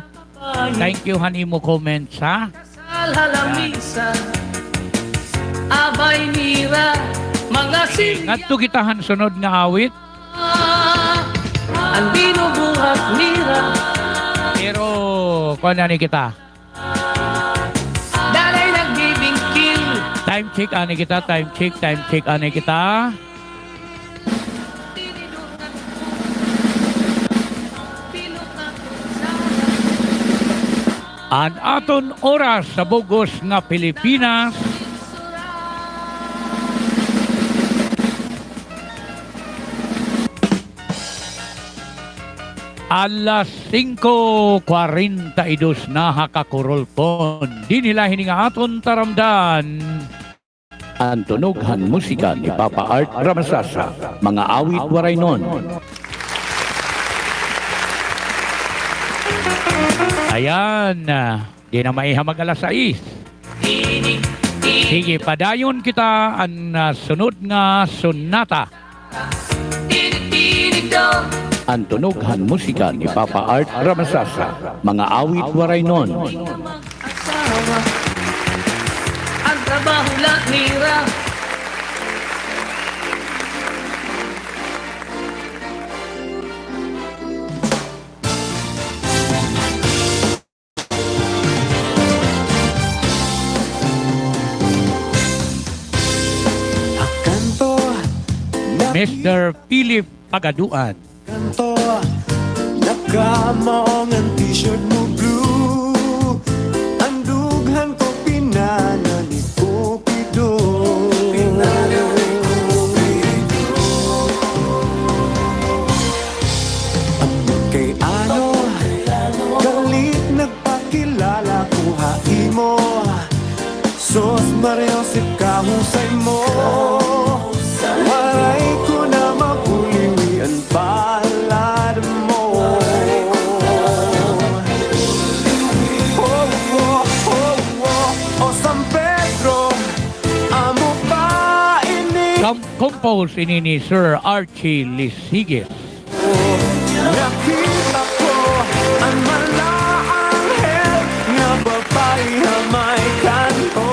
Thank you han imo comments, ha? Kasal ha lamisa. Abay nira, mga senior. Ngadto kita han sunod nga awit. An binubuhat nira. Pero, kuan na ni kita. Danay nagbibingkil. Time check, ani kita, time check, time check, ani kita. An aton oras sa bug-os nga Pilipinas. Alas singko kwarenta y dos na ha kakurulpon. Dinhi la hini nga aton taramdan. An tunog han musika ni Papa Art Ramasasa, mga awit Waraynon. Ayan, ah, di na maiha mag alas sais. Sige, padayon kita an, ah, sunod nga sonata. An tunog han musika ni Papa Art Ramasasa, mga awit Waraynon. Trabaho la nira. Mister Philip Pagaduan. Kanto, nakamaong an t-shirt mo blue. An dughan ko pinana ni Cupido. Ambot kay ano, kalit nagpakilala ko ha imo. Sus, Maria Josep, kahusay mo. Waray ko na maguliwi an palad mo. Oh, oh, oh, oh, oh, San Pedro, amo ba ini? Com-, compose ini ni Sir Archie Lisiges. Nakita ko an malaanghel nga babaye ha may kanto.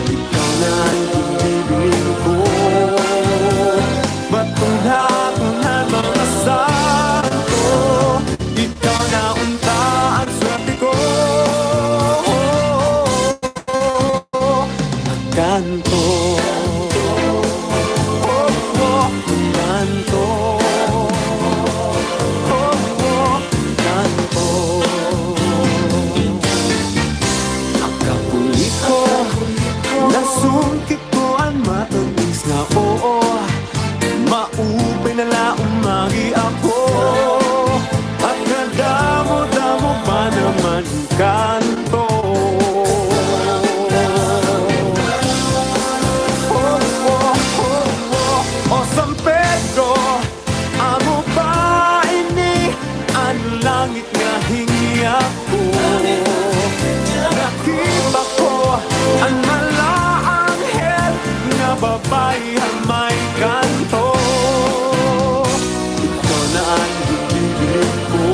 Ikaw na an ginbibilin ko. Baton ha akon mga santo. Ikaw na unta an swerte ko. Kanto. Oh, oh, kanto. Oh, oh, kanto. Nakapuliko, nasungkit ko an mata nis nga oo. Maupay na la umagi ako, at nadamo-damo pa naman kanto. Oh, oh, oh, oh, oh, San Pedro, amo ba ini an langit nga hingyap ko? Nakita ko an malaanghel nga babaye ha may kanto. Ikaw na an ginbibilin ko.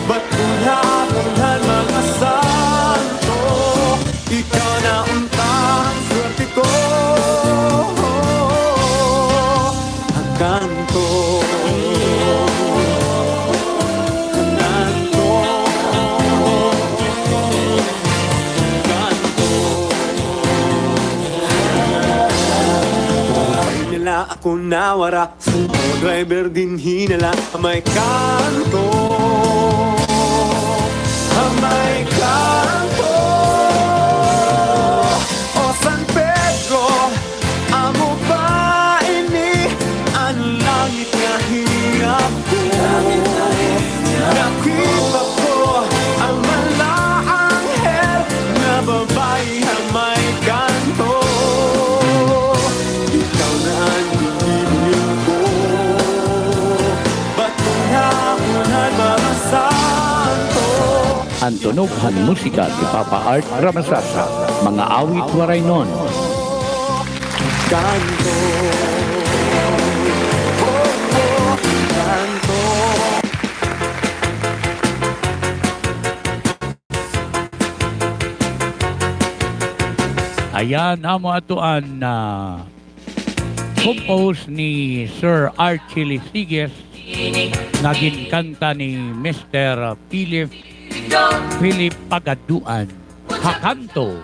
Baton ha akon mga santo. Ikaw na unta an swerte ko. Kanto. Kanto. Kanto. Ay nila ako nawara. Sumo driver dinhi na la ha may kanto. Ha may kanto. O San Pedro, amo ba ini an langit nga hingyap ko? Nakita ko an malaanghel nga babaye ha may kanto. Ikaw na an ginbibilin ko. Baton ha akon mga santo. An tunog han musika ni Papa Art Ramasasa, mga awit Waraynon. Kanto. Oh, oh, kanto. Ayan, amo ato an, ah, compose ni Sir Archie Lisiges nga ginkanta ni Mister Philip, Philip Pagaduan. Ha kanto.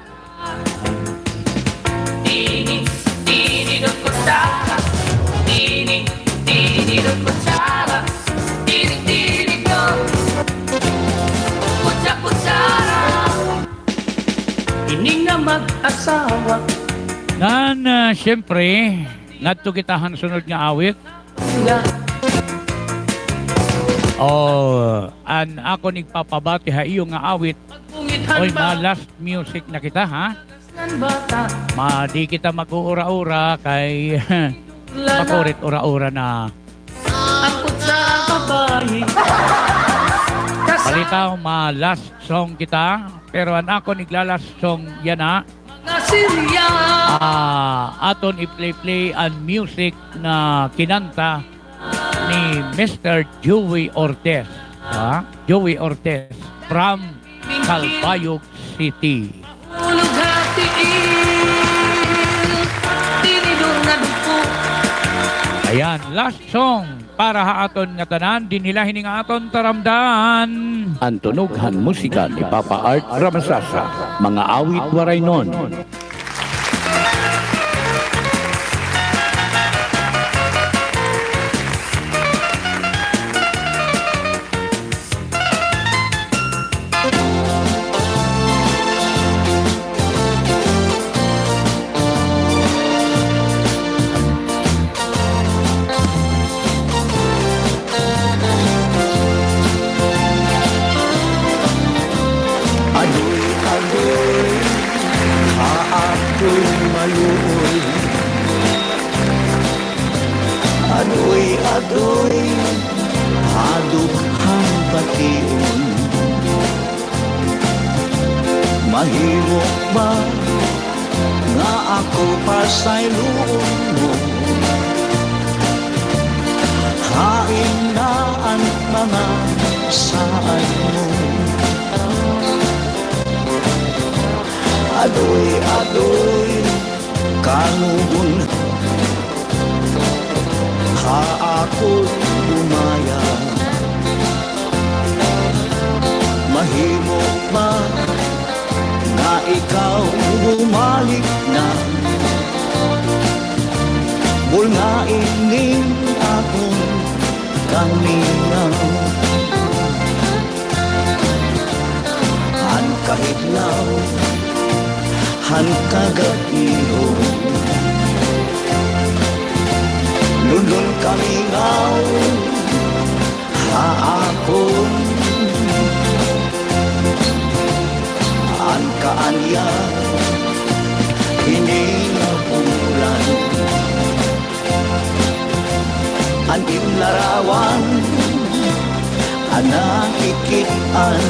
Ini nga mag-asawa. Ngan, ah, siyempre, ngadto kita han sunod nga awit. O, an akon igpapabati ha iyo nga awit, oy, ma-last music na kita, ha? Ma, di kita mag-uura-ura kay makurit ura-ura na. Balitaw, ma-last song kita, pero an akon igla-last song yana. Ah, aton i-play-play an music na kinanta ni Mister Joey Ortez. Ha? Joey Ortez from Calbayog City. Ayan, last song para ha aton ngatanan, dinhi la hini nga aton taramdan. An tunog han musika ni Papa Art Ramasasa, mga awit Waraynon. Adoy, adoy, ha ako'y maluoy. Adoy, adoy, ha dughan bation. Mahimo ba nga ako pasayloon mo? Hain na an mga saad mo? Adoy, adoy, kanugon ha ako bumaya. Mahimo ba nga ikaw bumalik na? Bulnga ini akon kamingaw. Han kaidlaw, han kagab-ihon, lunlon kamingaw ha akon. An kaanyan, hini nga bulan. An im larawan, an nakikit-an.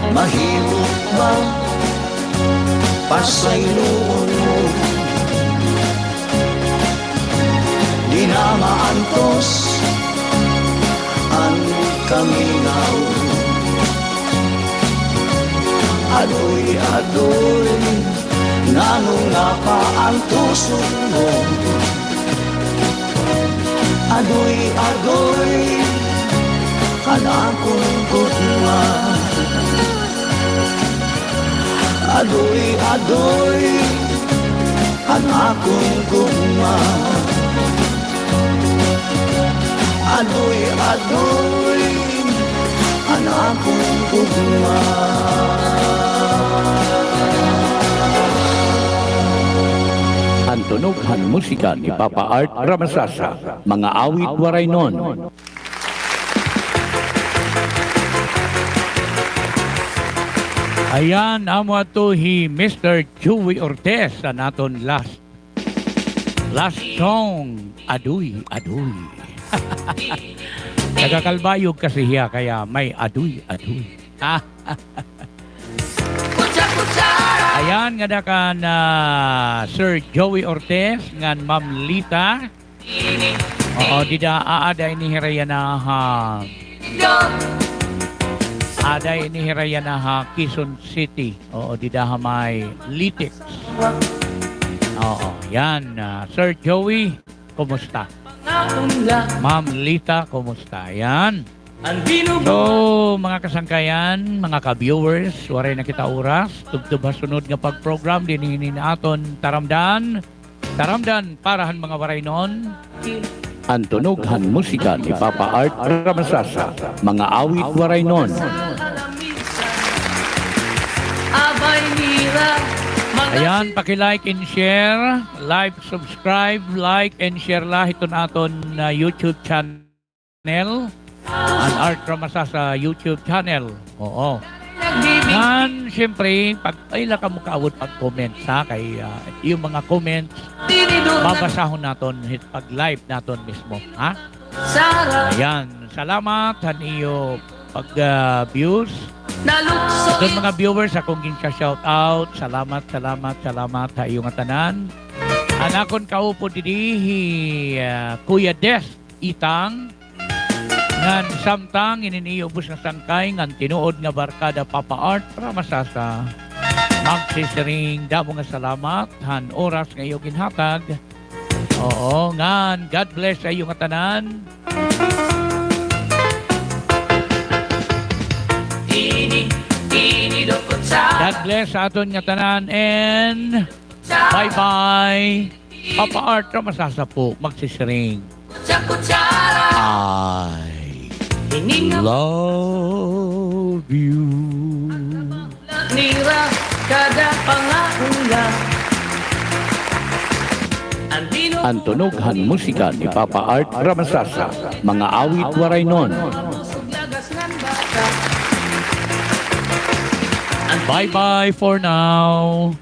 Mahimo ba pasayloon mo? Di na maantos an kamingaw. Adoy, adoy, nano nga paantoson mo? Adoy, adoy, an akon gugma. Adoy, adoy, an akon gugma. Adoy, adoy, an akon gugma. An tunog han musika ni Papa Art Ramasasa, mga awit Waraynon. Ayan, amo ato hi Mister Joey Ortez, an aton last, last song, Adoy, Adoy. Taga Calbayog kasi hiya, kaya may adoy, adoy. Ayan, ngada kan, ah, Sir Joey Ortez, ngan Ma'am Lita. Oo, dida, aada ini hira yana ha, aada ini hira yana ha Quezon City. Oo, dida ha may Litex. Oo, yan. Ah, Sir Joey, kumusta? Ma'am Lita, kumusta? Yan. So, mga kasangkayan, mga ka-viewers, waray na kita oras. Tubtob ha sunod nga pag-program, dinhi hinin aton taramdan. Taramdan para han mga Waraynon. An tunog han musika ni Papa Art Ramasasa, mga awit Waraynon. Ayan, paki-like and share, like, subscribe, like and share la hiton aton, ah, YouTube channel. Nel. An Art Ramasasa YouTube channel. Oo. Ngan, siyempre, pag, ay, la kamo kaawod pag-comments, ha? Kay, ah, iyo mga comments, babasahon naton hit pag-live naton mismo, ha? Ayan. Salamat han iyo pag, ah, views. Aton mga viewers, akon ginsha-shout out. Salamat, salamat, salamat ha iyo ngatanan. An akon kaupod didi hi, ah, Kuya Des Itang. Ngan samtang inin iyo ubos nga sangkay ngan tinuod nga barkada, Papa Art Ramasasa, magsisiring damo nga salamat han oras nga iyo ginhatag. Oo, ngan God bless sa iyo ngatanan. God bless sa aton ngatanan and bye-bye. Papa Art Ramasasa po magsisiring. I love you. An tunog han musika ni Papa Art Ramasasa, mga awit Waraynon. Bye-bye for now.